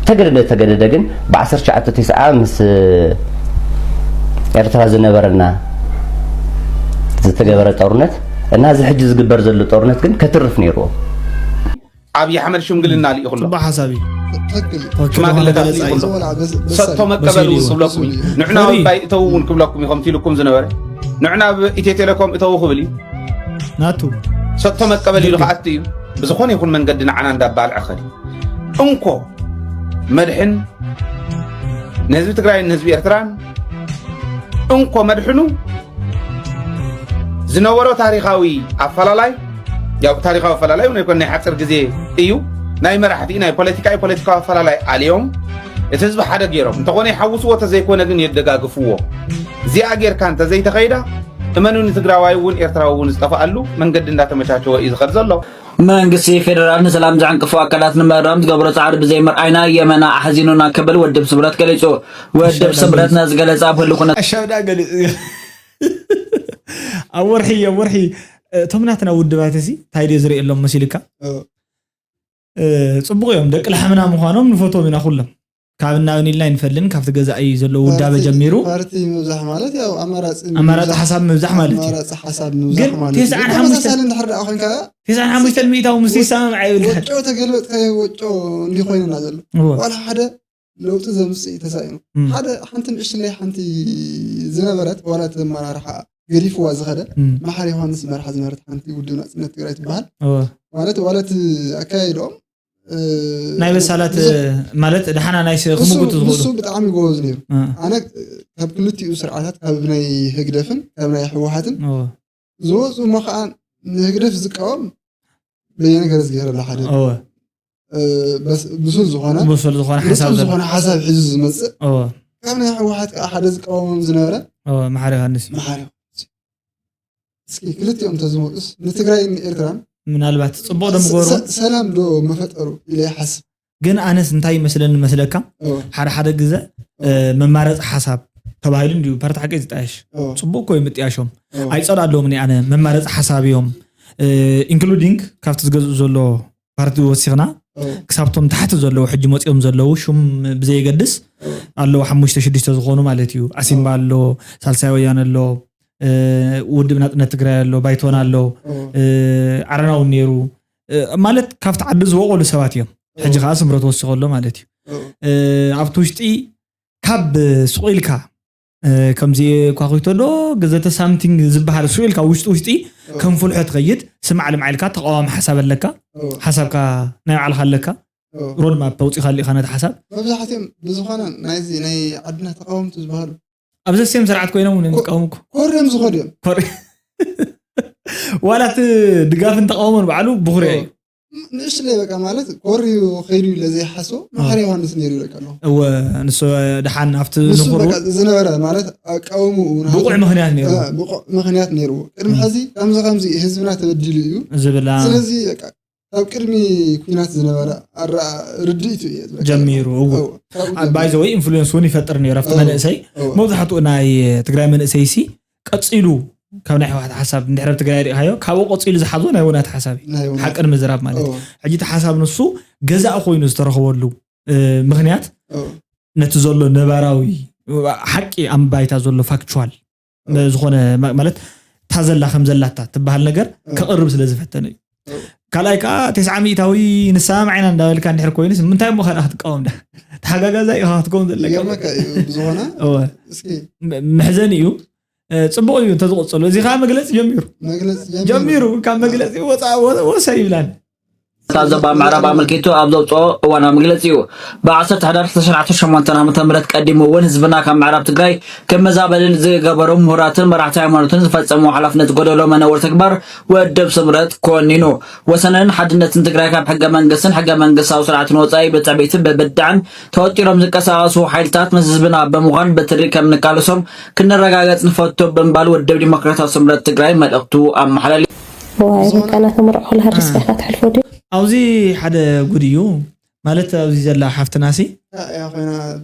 ተገደደ ተገደደ ግን ብ1990 ምስ ኤርትራ ዝነበረና ዝተገበረ ጦርነት እና እዚ ሕጂ ዝግበር ዘሎ ጦርነት ግን ከትርፍ ነይርዎ ኣብይ ኣሕመድ ሽምግልና ልኢኹ ኣሎ። ጽቡቕ ሓሳብ እዩ። ትኽክል እዩ። ሽማግለታት ልኢኹ ኣሎ። ሰጥቶ መቀበል እውን ክብለኩም እዩ። ንዑ ናብ ኣባይ እተው እውን ክብለኩም እዩ ከምቲ ኢልኩም ዝነበረ። ንዑ ናብ ኢትዮ ቴሌኮም እተው ክብል እዩ። ናቱ ሰጥቶ መቀበል ኢሉ ክኣቱ እዩ። ብዝኾነ ይኹን መንገዲ ንዓና እንዳባልዐ ኸድ እዩ። እንኮ መድሕን ንህዝቢ ትግራይን ንህዝቢ ኤርትራን እንኮ መድሕኑ ዝነበሮ ታሪኻዊ ኣፈላላይ ያው ታሪኻዊ ኣፈላላይ እውን ኣይኮነ ናይ ሓፂር ግዜ እዩ ናይ መራሕቲ ናይ ፖለቲካ ፖለቲካዊ ኣፈላላይ ኣልዮም እቲ ህዝቢ ሓደ ገይሮም እንተኾነ ይሓውስዎ ተዘይኮነ ግን የደጋግፍዎ እዚኣ ጌርካ እንተዘይተኸይዳ እመኑኒ ትግራዋይ እውን ኤርትራዊ እውን ዝጠፍኣሉ መንገዲ እንዳተመቻቸወ እዩ ዝኸድ ዘሎ መንግስቲ ፌደራል ንሰላም ዘዕንቅፉ ኣካላት ንምእራም ዝገብሮ ፃዕሪ ብዘይምርኣይና የመና ኣሕዚኑና ክብል ውድብ ስምረት ገሊፁ። ውድብ ስምረት ነዚ ገለፃ ኣብ ህሉ ኩነት ኣሻብዳ ገሊፁ እዩ። ኣብ ወርሒ ኣብ ወርሒ እቶም ናትና ውድባት እዚ እንታይ ድዮ ዝርእየሎም መሲልካ ፅቡቕ እዮም ደቂ ላሕምና ምዃኖም ንፈትዎም ኢና ኩሎም ካብ እናብን ኢልና ኣይንፈልን ካብቲ ገዛኢ ዘሎ ውዳበ ጀሚሩ ፓርቲ ምብዛሕ ማለት ያው ኣማራፂ ኣማራፂ ሓሳብ ምብዛሕ ማለት እዩ ኣማራፂ ሓሳብ ምብዛሕ ግን ማለት እዩ ተስዓን ሓሙሽተን ተመሳሳሊ እንድሕር ደኣ ኮይንካ ተስዓን ሓሙሽተን ሚእታዊ ምስ ይሰማምዕ ኣይብልካን ወጮ ተገልበጥ ከይወጮ እንዲኮይንና ዘሎ ዋላ ሓደ ለውጢ ዘምፅእ እዩ ተሳኢኑ ሓደ ሓንቲ ንእሽትለይ ሓንቲ ዝነበረት ዋላ እቲ ኣመራርሓ ገዲፍዋ ዝኸደ መሓሪ ዮሃንስ ይመርሓ ዝነበረት ሓንቲ ውድብ ናፅነት ትግራይ ትበሃል ማለት ዋላ እቲ ኣካያይድኦም ናይ በሳላት ማለት ደሓና ናይ ክምጉት ዝኽእሉ ብጣዕሚ ጎበዝ ነይሩ። ኣነ ካብ ክልቲኡ ስርዓታት ካብ ናይ ህግደፍን ካብ ናይ ህወሓትን ዝወፁ እሞ ከዓ ንህግደፍ ዝቃወም በየነ ገረዝጊሄር ኣሎ ሓደ ብሱል ዝኾነ ብሱል ዝኾነ ሓሳብ ዝኾነ ሓሳብ ሒዙ ዝመፅእ ካብ ናይ ህወሓት ከዓ ሓደ ዝቃወሞም ዝነበረ መሓሪ ዮሃንስ እዩ። እስኪ ክልቲኦም ተዝመፁስ ንትግራይን ንኤርትራን ምናልባት ፅቡቅ ዶ ምገሩ ሰላም ዶ መፈጠሩ ኢለ ይሓስብ። ግን ኣነስ እንታይ ይመስለኒ መስለካ ሓደ ሓደ ግዘ መማረፂ ሓሳብ ተባሂሉ እንዲሁ ፓርቲ ሓቂ ዝጣየሽ ፅቡቅ ኮ ምጥያሾም ኣይፀላኣለዎም ኣነ መማረፂ ሓሳብ እዮም ኢንክሉዲንግ ካብቲ ዝገዝኡ ዘሎ ፓርቲ ወሲኽና ክሳብቶም ታሕቲ ዘለዉ ሕጂ መፂኦም ዘለዉ ሹም ብዘየገድስ ኣለዉ ሓሙሽተ ሽዱሽተ ዝኾኑ ማለት እዩ። ኣሲምባ ኣሎ፣ ሳልሳይ ወያነ ኣሎ፣ ውድብ ናፅነት ትግራይ ኣሎ፣ ባይቶና ኣሎ፣ ዓረና እውን ነይሩ ማለት ካብቲ ዓዲ ዝበቆሉ ሰባት እዮም። ሕጂ ከዓ ስምረት ወሲኹ ኣሎ ማለት እዩ። ኣብቲ ውሽጢ ካብ ሱቕ ኢልካ ከምዚ እኳ ኮይቶ ዶ ገዘተ ሳምቲንግ ዝበሃል ሱቕ ኢልካ ውሽጢ ውሽጢ ከም ፍልሖ ትኸይድ ስማዕ ልምዓ ኢልካ ተቃዋሚ ሓሳብ ኣለካ ሓሳብካ ናይ ባዕልካ ኣለካ ሮድማፕ ተውፂኻ ኣሊኻ ነቲ ሓሳብ መብዛሕትኦም ብዝኾነ ናይዚ ናይ ዓድና ተቃወምቲ ዝበሃሉ ኣብ ዘሴም ስርዓት ኮይኖም እውን እዮም ዝቃወሙ እኮ ኮርዮም ዝኸዱ እዮም ኮር ዋላ እቲ ድጋፍን ተቃውሞን ባዕሉ ብኹርያ እዩ ንእሽለይ በቃ ማለት ኮርዩ ከይዱ ለዘይሓስቦ መሓሪ ዮሃንስ ነይሩ ይለካ ኣለኹ እወ ንሱ ድሓን ኣብቲ ንሱ ንኹሩ በቃ ዝነበረ ማለት ኣቃውምኡ ናቱ ብቑዕ ምኽንያት ነይሩ እ፣ ብቑዕ ምኽንያት ነይርዎ ቅድሚ ሕዚ ከምዚ ከምዚ ህዝብና ተበዲሉ እዩ ዝብላ ስለዚ በቃ ካብ ቅድሚ ኩናት ዝነበረ ኣረኣ ርድኢቱ እየ ዝበካ ጀሚሩ እዎ ኣለኹ። እዎ፣ ካብኡ ጀሚሩ። ባይዘወይ ኢንፍሉዌንስ እውን ይፈጥር ነይሩ ኣብቲ እዎ። መንእሰይ እዎ። መብዛሕትኡ ናይ ትግራይ መንእሰይ ሲ ቀፂሉ ካብ ናይ ህወሓት ሓሳብ እንድሕር ኣብ ትግራይ ሪኢኻዮ ካብኡ ቀፂሉ ዝሓዞ ናይ ውናት ሓሳብ እዩ ናይ ውናት። ሓቂ ንምዝራብ ማለት እዩ እዎ። ሕጂ እቲ ሓሳብ ንሱ ገዛእ ኮይኑ ዝተረኸበሉ እ፣ ምኽንያት እዎ። ነቲ ዘሎ ነባራዊ ሓቂ ኣብ ባይታ ዘሎ ፋክቹዋል ዝኾነ ማ- ማለት እታ ዘላ ከም ዘላታ ትበሃል ነገር ከቕርብ ስለ ዝፈተነ እዩ ካልኣይ ከዓ ተስዓ ሚእታዊ ንሰማማዕ ኢና እንዳበልካ እንድሕር ኮይኑስ ምንታይ እሞ ካልኣ ክትቃወም ዳ ተሓጋጋዛ ኢኻ ክትከውን ዘለካ ይገርመካ እዩ ብዝኾነ እወ እስኪ ም- መሕዘኒ እዩ እ፣ ፅቡቅ እዩ እንተዝቕፅሉ እዚ ከዓ መግለፂ ጀሚሩ መግለፂ ጀሚሩ ጀሚሩ ካብ መግለፂ ወፃ ወ- ወሰ ይብላን እታ ዞባ ምዕራብ ኣመልኪቱ ኣብ ዘውፅኦ እዋናዊ መግለፂኡ፣ ብዓሰርተ ሕዳር ክልተ ሺሕ ዓሰርተ ሸሞንተ ዓመተ ምህረት ቀዲሙ እውን ህዝብና ካብ ምዕራብ ትግራይ ከም መዛበሊ ዝገበሩ ምሁራትን መራሕቲ ሃይማኖትን ዝፈፀምዎ ሓላፍነት ጎደሎ መነውር ተግባር ውድብ ስምረት ኮኒኑ። ወሰንን ሓድነትን ትግራይ ካብ ሕገ መንግስትን ሕገ መንግስታዊ ስርዓትን ወፃኢ ብትዕቢትን ብብድዐን ተወጢሮም ዝንቀሳቐሱ ሓይልታት ምስ ህዝብና ብምዃን ብትሪ ከም ንቃለሶም ክነረጋገፅ ንፈቱ ብምባል ውድብ ዲሞክራሲያዊ ስምረት ትግራይ መልእኽቱ ኣመሓላሊፉ። ዋይ በቃ ናተመርዖ ከለካ ደስ ኢልካ ትሕልፎ ድዩ? ኣብዚ ሓደ ጉድ እዩ ማለት ኣብዚ ዘላ ሓፍትናሲ እያ ኮይና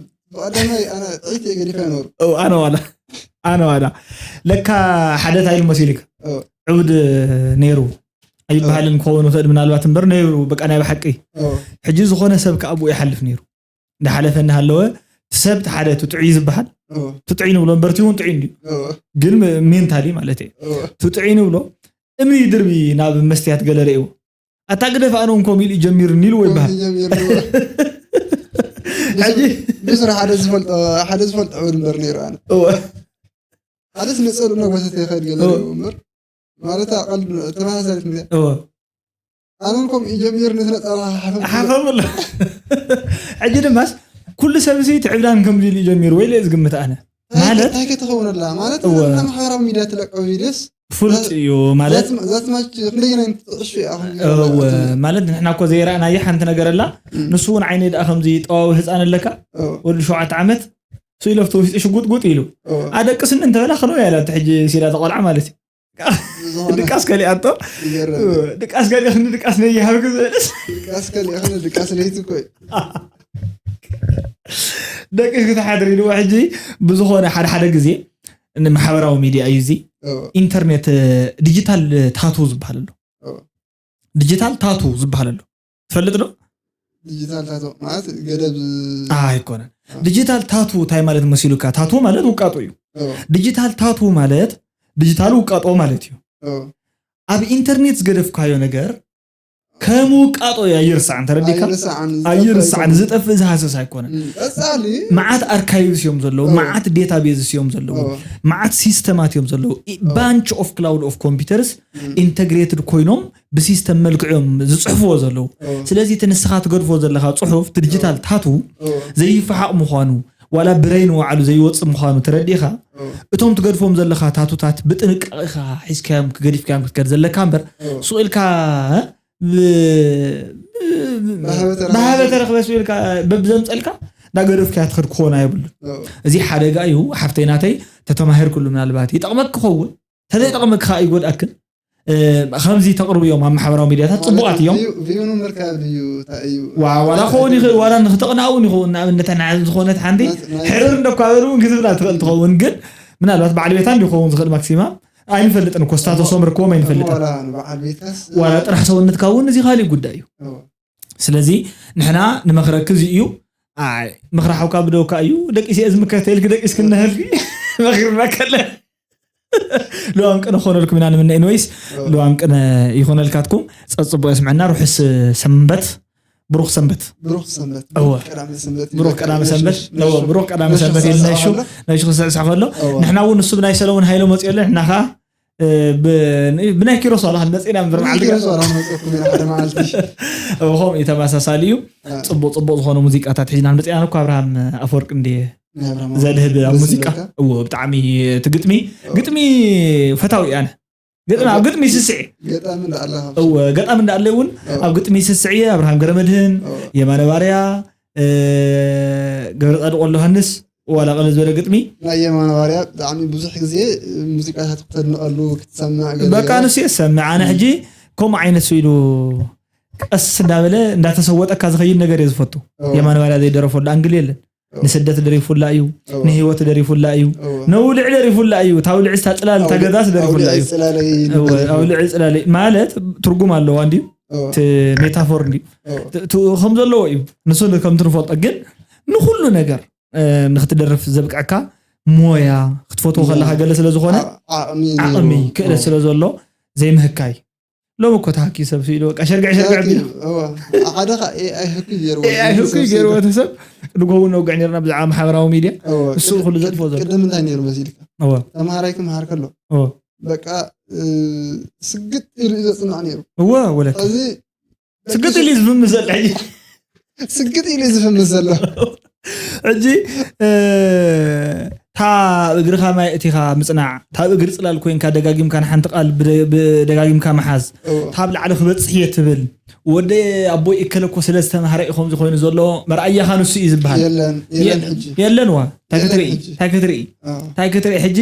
ብቀዳማይ ኣነ ጥዒት እየ ገዲፈ ነሩ ኣነ ዋላ ኣነ ዋላ ለካ ሓደ ታይ ኢሉ መሲልካ ዕብድ ነይሩ ኣይበሃልን ክኸውን ይኽእል ምናልባት እምበር ነይሩ በቃ ናይ ብሓቂ ሕጂ ዝኾነ ሰብ ከኣ ብኡ ይሓልፍ ነይሩ እንዳሓለፈ እናሃለወ እቲ ሰብ እቲ ሓደ ትጥዑ እዩ ዝበሃል ትጥዑ ንብሎ እምበር እቲ እውን ጥዑ እንድዩ ግን ሜንታሊ ማለት እየ ትጥዑ ንብሎ እምኒ ይድርቢ ናብ መስትያት ገለ ርእይዎ ኣታ ግደፍ ኣነ እውን ከምኡ ኢሉ ጀሚርኒ ኢሉ ይበሃል ሕጂ ብዙ ሓደ ዝፈልጦ ሓደ ዝፈልጦ ዕብድ እምበር ነይሩ ኣነ ሓደ ስነፀሉ እናጎተተ ይኸድ ገለ ርእይዎ እምበር ማለት ኣቐል ተመሳሳሊት ሚዛ እወ ኣነን ከምኡ ይጀሚር ንስነ ፃባ ሓፈም ሓፈም ኣሎ ሕጂ ድማስ ኩሉ ሰብ እዚ ትዕብዳን ከምዚ ኢሉ ይጀሚር ወይ ኢለ ዝግምት ኣነ ማለት እንታይ ከተኸውን ኣላ ማለት እወ። ማሕበራዊ ሚድያ ትለቀ ቪድዮስ ፍሉጥ እዩ ማለት ዛትማች ክንደየናይ ትጥዕሹ እያ እወ ማለት ንሕና እኮ ዘይረኣናየ ሓንቲ ነገር ኣላ ንሱ እውን ዓይነይ ደኣ ከምዚ ጠዋዊ ህፃን ኣለካ ወዲ ሸውዓተ ዓመት ስኢሎፍ ተወሲጡ ሽጉጥ ጉጥ ኢሉ ኣደቅስኒ እንተበላ ክነው ያላ ሕጂ ሲላ ተቆልዓ ማለት እዩ ድቃስ ከሊኣቶ ድቃስ ከሊእክኒ ድቃስ ነይሃብክ ዝበለስ ድቃስ ከሊእክኒ ድቃስ ለይቲ ኮይ ደቂ ክትሓድር ኢልዎ ሕጂ ብዝኾነ ሓደ ሓደ ግዜ ንማሕበራዊ ሚድያ እዩ እዚ ኢንተርኔት ዲጂታል ታቱ ዝበሃል ኣሎ ዲጂታል ታቱ ዝበሃል ኣሎ ትፈልጥ ዶ ዲጂታል ታቶ ማለት ገደብ ዝ- ኣይኮነን ዲጂታል ታቱ እንታይ ማለት መሲሉካ ታቱ ማለት ውቃጦ እዩ ዲጂታል ታቱ ማለት ዲጂታል ውቃጦ ማለት እዩ ኣብ ኢንተርኔት ዝገደፍካዮ ነገር ከም ውቃጦ እዩ ኣይርሳዕን ተረዲካ ኣይርሳዕን ዝጠፍእ ዝሃሰስ ኣይኮነን መዓት ኣርካይቭስ እዮም ዘለዉ መዓት ዴታቤዝስ እዮም ዘለዉ መዓት ሲስተማት እዮም ዘለዉ ባንች ኦፍ ክላውድ ኦፍ ኮምፒውተርስ ኢንተግሬትድ ኮይኖም ብሲስተም መልክዕ እዮም ዝፅሕፍዎ ዘለዉ። ስለዚ እቲ ንስኻ ትገድፎ ዘለኻ ፅሑፍ፣ እቲ ዲጂታል ታቱ ዘይፈሓቕ ምዃኑ፣ ዋላ ብረይ ንባዕሉ ዘይወፅእ ምዃኑ ተረዲእኻ፣ እቶም ትገድፎም ዘለኻ ታቱታት ብጥንቃቐ ኢኻ ሒዝካዮም፣ ክገዲፍካዮም ክትከድ ዘለካ እምበር፣ ሱቕ ኢልካ ብ- ብ- ብሃበ ተረኽበ። ብሃበ ተረኽበ ሱቕ ኢልካ በብዘምፀልካ እንዳገደፍካያ ትኸድ ክኾን ኣይብሉን። እዚ ሓደጋ እዩ ሓፍተይ ናተይ፣ ተተማሂርኩሉ ምናልባት ይጠቕመክ ክኸውን፣ ተዘይጠቕመክ ከዓ ይጎድኣክን። እ፣ ከምዚ ተቕርብዮም ኣብ ማሕበራዊ ሚዲያታት ፅቡቓት እዮም። ቪው- ቪው ንምርካብ ድዩ? እንታይ እዩ? ዋ- ዋላ ክኸውን ይኽእል፣ ዋላ ንክተቕንኣ እውን ይኸውን። ንኣብነት ናይ ዝኾነት ሓንቲ ናይ- ናይ- ሕርር እንደኳ በሉ እውን ክትብላ ትኽእል ትኸውን። ግን ምናልባት በዓል ቤታ እንዲኸውን ዝኽእል ማክሲማ ኣይንፈልጥን እኮ፣ ስታተሶም ርክቦም ኣይንፈልጥን። ዋላ ንበዓል ቤታስ ዋላ ጥራሕ ሰውነትካ እውን እዚ ካሊእ ጉዳይ እዩ። እዎ። ስለዚ ንሕና ንመኽረኪ እዚ እዩ። ኣይ፣ ምኽሪ ሓውካ ብደውካ እዩ። ደቂስ እየ ዝምከር ተይልኪ ደቂስ ክነህልኪ መኺርና ከለ። ልዋም ቅነ ክኾነልኩም ኢና ንምነ። ኤንወይስ፣ ልዋም ቅነ ይኾነልካትኩም። ጸጽቡቕ የስምዐና። ርሑስ ሰንበት። ብሩኽ ሰንበት። ብሩኽ ሰንበት። እወ። ብሩኽ ቀዳመ ሰንበት። ብሩኽ ቀዳመ ሰንበት። እወ፣ ብሩኽ ቀዳመ ሰንበት ኢልና ይሹ፣ ናይሹ ክስዕስዕ ከሎ። እወ። ንሕና እውን ንሱ ብናይ ሰለሙን ሃይለ መፅዮ ኣሎ፣ ንሕና ኸዓ፣ እ፣ ብ-፣ ብናይ ኪሮስ ዋላ ክንመፅእ ኢና እምበር መዓልቲ ኪሮስ ዋላ ክንመፅእኩም ኢና ሓደ መዓልቲ። እወ፣ ከምኡ እዩ፣ ተመሳሳሊ እዩ። እ። ፅቡቕ ፅቡቕ ዝኾኑ ሙዚቃታት ሒዝና ንመፅእ ኢና። እኮ ኣብርሃም ኣፈወርቂ እንድየ ናይ ኣብርሃም ዘድህብ ኣብ ኣፈወርቂ ሙዚቃ። ደስ ይብለካ? እወ፣ ብጣዕሚ እቲ ግጥሚ፣ እወ። ግጥሚ ፈታዊ እየ ኣነ። ግጥሚ፣ ኣብ ግጥሚ ስስዒ። ገጣሚ እንዳኣለኻ። እወ፣ ገጣሚ እንዳኣለ እውን እወ። ኣብ ግጥሚ ስስዒ እየ። ኣብርሃም ገረመድህን፣ እወ። የማነ ባርያ፣ እ፣ ገብረ ጻድቕ ወልደ ዮሃንስ፣ ዋላ ቀለል ዝበለ ግጥሚ። ናይ የማነ ባርያ ብጣዕሚ ብዙሕ ግዜ ሙዚቃታት ክተድንቐሉ፣ ክትሰምዕ ገለ በቃ ገለ። ንሱ እየ ዝሰምዕ። ኣነ ሕጂ ከምኡ ዓይነት ስኢሉ ቀስ እንዳበለ እንዳተሰወጠካ ዝኸይድ ነገር እየ ዝፈቱ። እወ። የማነ ባርያ ዘይደረፈሉ ኣንግል የለን። እወ። ንስደት ደሪፉላ እዩ፣ እወ። ንህይወት ደሪፉላ እዩ፣ እወ። ነውልዕ ደሪፉላ እዩ። ታውልዕ ስታ ጽላል፣ እታ ኣውልዕ-፣ ገዛስ ደሪፉላ ኣውልዕ እዩ። ጽላለይ እወ፣ ንደርፍ። ኣውልዕ ጽላለይ ማለት ትርጉም ኣለዋ እንድዩ፣ እወ። እቲ ሜታፎር እንድዩ። እወ። ት-፣ ት-፣ ከም ዘለዎ እዩ። ንሱ ከምቲ ንፈልጦ ግን ንኹሉ ነገር፣ እ፣ ንክትደርፍ ዘብቅዐካ ሞያ ክትፈትዎ ሞያ። ከለኻ ገለ ስለ ዝኾነ ዓ-፣ ዓቕሚ ዓቕሚ፣ ነይሩ። ክእለት እወ። ስለ ዘሎ ዘይምህካይ። ሎሚ እኮ ተሃኪ ሰብ ስኢሉ በቃ ሸርግዕ ሸርግዕ ተሃኪ፣ ቢሉ። እወ። ሓደ ኸ ኤኣይ ህኩይ ገይርዎ ኤኣይ ህኩይ ሰብ ገይርዎ ስኢሉ። እቲ ሰብ ንጎውን ነውግዕ ነርና ብዛዕባ ማሕበራዊ ሚድያ። እወ። እሱ ቅድ-፣ ኩሉ ዘጥፎ ዘሎ። ቅድም እንታይ ነይሩ መሲልካ? እወ። ተምሃራይ ክምሃር ከሎ። እወ። በቃ፣ እ፣ ስግጥ ኢሉ እዩ ዘጽናዕ ነይሩ። እወ፣ ወለካ። ሕዚ ስግጥ ኢሉ እዩ ዝፍምስ ዘሎ ሕጂ። ስግጥ ኢሉ እዩ ዝፍምስ ዘሎ። ሕጂ፣ እ፣ ታብ እግርኻ ማይ እቲኻ ምጽናዕ፣ ታብ እግሪ ጽላል ኮይንካ ደጋጊምካ ንሓንቲ ቃል ብደ-፣ ብደጋጊምካ ምሓዝ፣ እዎ። ታብ ላዕሊ ክበጽሕ እየ ትብል። ወደ ኣቦይ እከለ እኮ ስለ ዝተማህረ እዩ ከምዚ ኮይኑ ዘሎ፣ መርኣያኻ ንሱ እዩ ዝበሃል። የለን፣ የለን የ-፣ ሕጂ። የለን ዋ። እንታይ የለን ክትርኢ? ሕጂ። እንታይ ክትርኢ? ኣዎ። እንታይ ክትርኢ? ሕጂ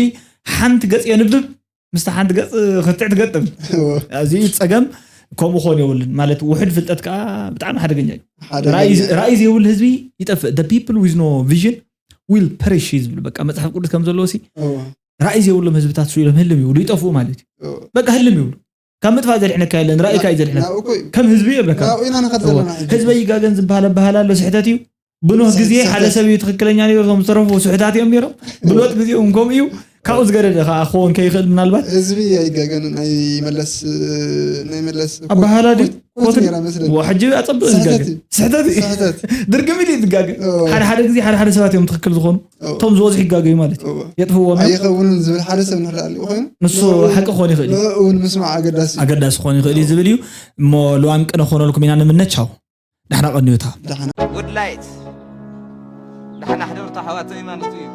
ሓንቲ ገጽ የንብብ፣ ምስታ ሓንቲ ገጽ ክትዕ ትገጥም። እዎ። እዚ ጸገም ከምኡ ክኾን የብሉን። ማለት ውሑድ ፍልጠት ከኣ ብጣዕሚ ሓደገኛ እዩ። ሓደገኛ። ራእይ፣ ራእይ ዘይብሉ ህዝቢ ይጠፍእ። The people with no vision will perish እዩ ዝብል። በቃ መጽሓፍ ቅዱስ ከም ዘለዎ ሲ እዎ። ራእይ ዘይብሎም ህዝብታት ስኢሎም ህልም ይብሉ፣ ይጠፍኡ ማለት እዩ። እዎ። በቃ ህልም ይብሉ። ካብ ምጥፋእ ዘድሕነካ የለን፣ ራእይካ እዩ ዘድሕነካ። ናብኡ እኮ እዩ። ከም ህዝቢ ይብለካ። ናብኡ ኢና ንኸድ እዎ። ዘለና ሕጂ። ህዝበይ ይጋገን ዝበሃል ኣበሃህላ ኣሎ፣ ስሕተት እዩ። ብኖህ ግዜ ሓደ ሰብ እዩ ትኽክለኛ ነይሩ፣ እቶም ዝተረፉ ስሕታት እዮም ነይሮም። ብሎጥ ግዜ እውን ከምኡ እዩ። ካብኡ ዝገደደ ከዓ ክኸውን ከይኽእል ምናልባት። ህዝቢ ኣይጋገንን፣ ናይ መለስ፣ ናይ መለስ ኣበሃህላ ድዩ? ኮት፣ ኮት ኮት ነይራ መስለኒ። ዋ፣ ሕጂ ኣጸብቕ እዩ ስሕተት ዝጋገ። እዩ። ስሕተት እዩ። ስሕተት። ድርግም ኢሉ እዩ ዝጋገ። እዎ። ሓደ ሓደ ግዜ ሓደ ሓደ ሰባት እዮም ትኽክል ዝኾኑ። እዎ። እቶም ዝበዝሑ ይጋገዩ ማለት እዩ። እዎ። የጥፍዎም እዮም። ኣይኸውንን ዝብል ሓደ ሰብ እንድሕር ኣሊኡ ኮይኑ፣ ንሱ ንዕኡ ሓቂ ክኾን ይኽእል እዩ። ንዕኡ እውን ምስማዕ ኣገዳሲ እዩ። ኣገዳሲ ክኾን ይኽእል እዩ ዝብል እዩ። እሞ ልዋም ቅነ ክኾነልኩም ኢና ንምነ። ቻው። ዳሕና ቀንዩታ። ዳሕና። ጉድላይት ዳሕና ሕደርታ ኣሕዋተይ ማለቱ እዩ።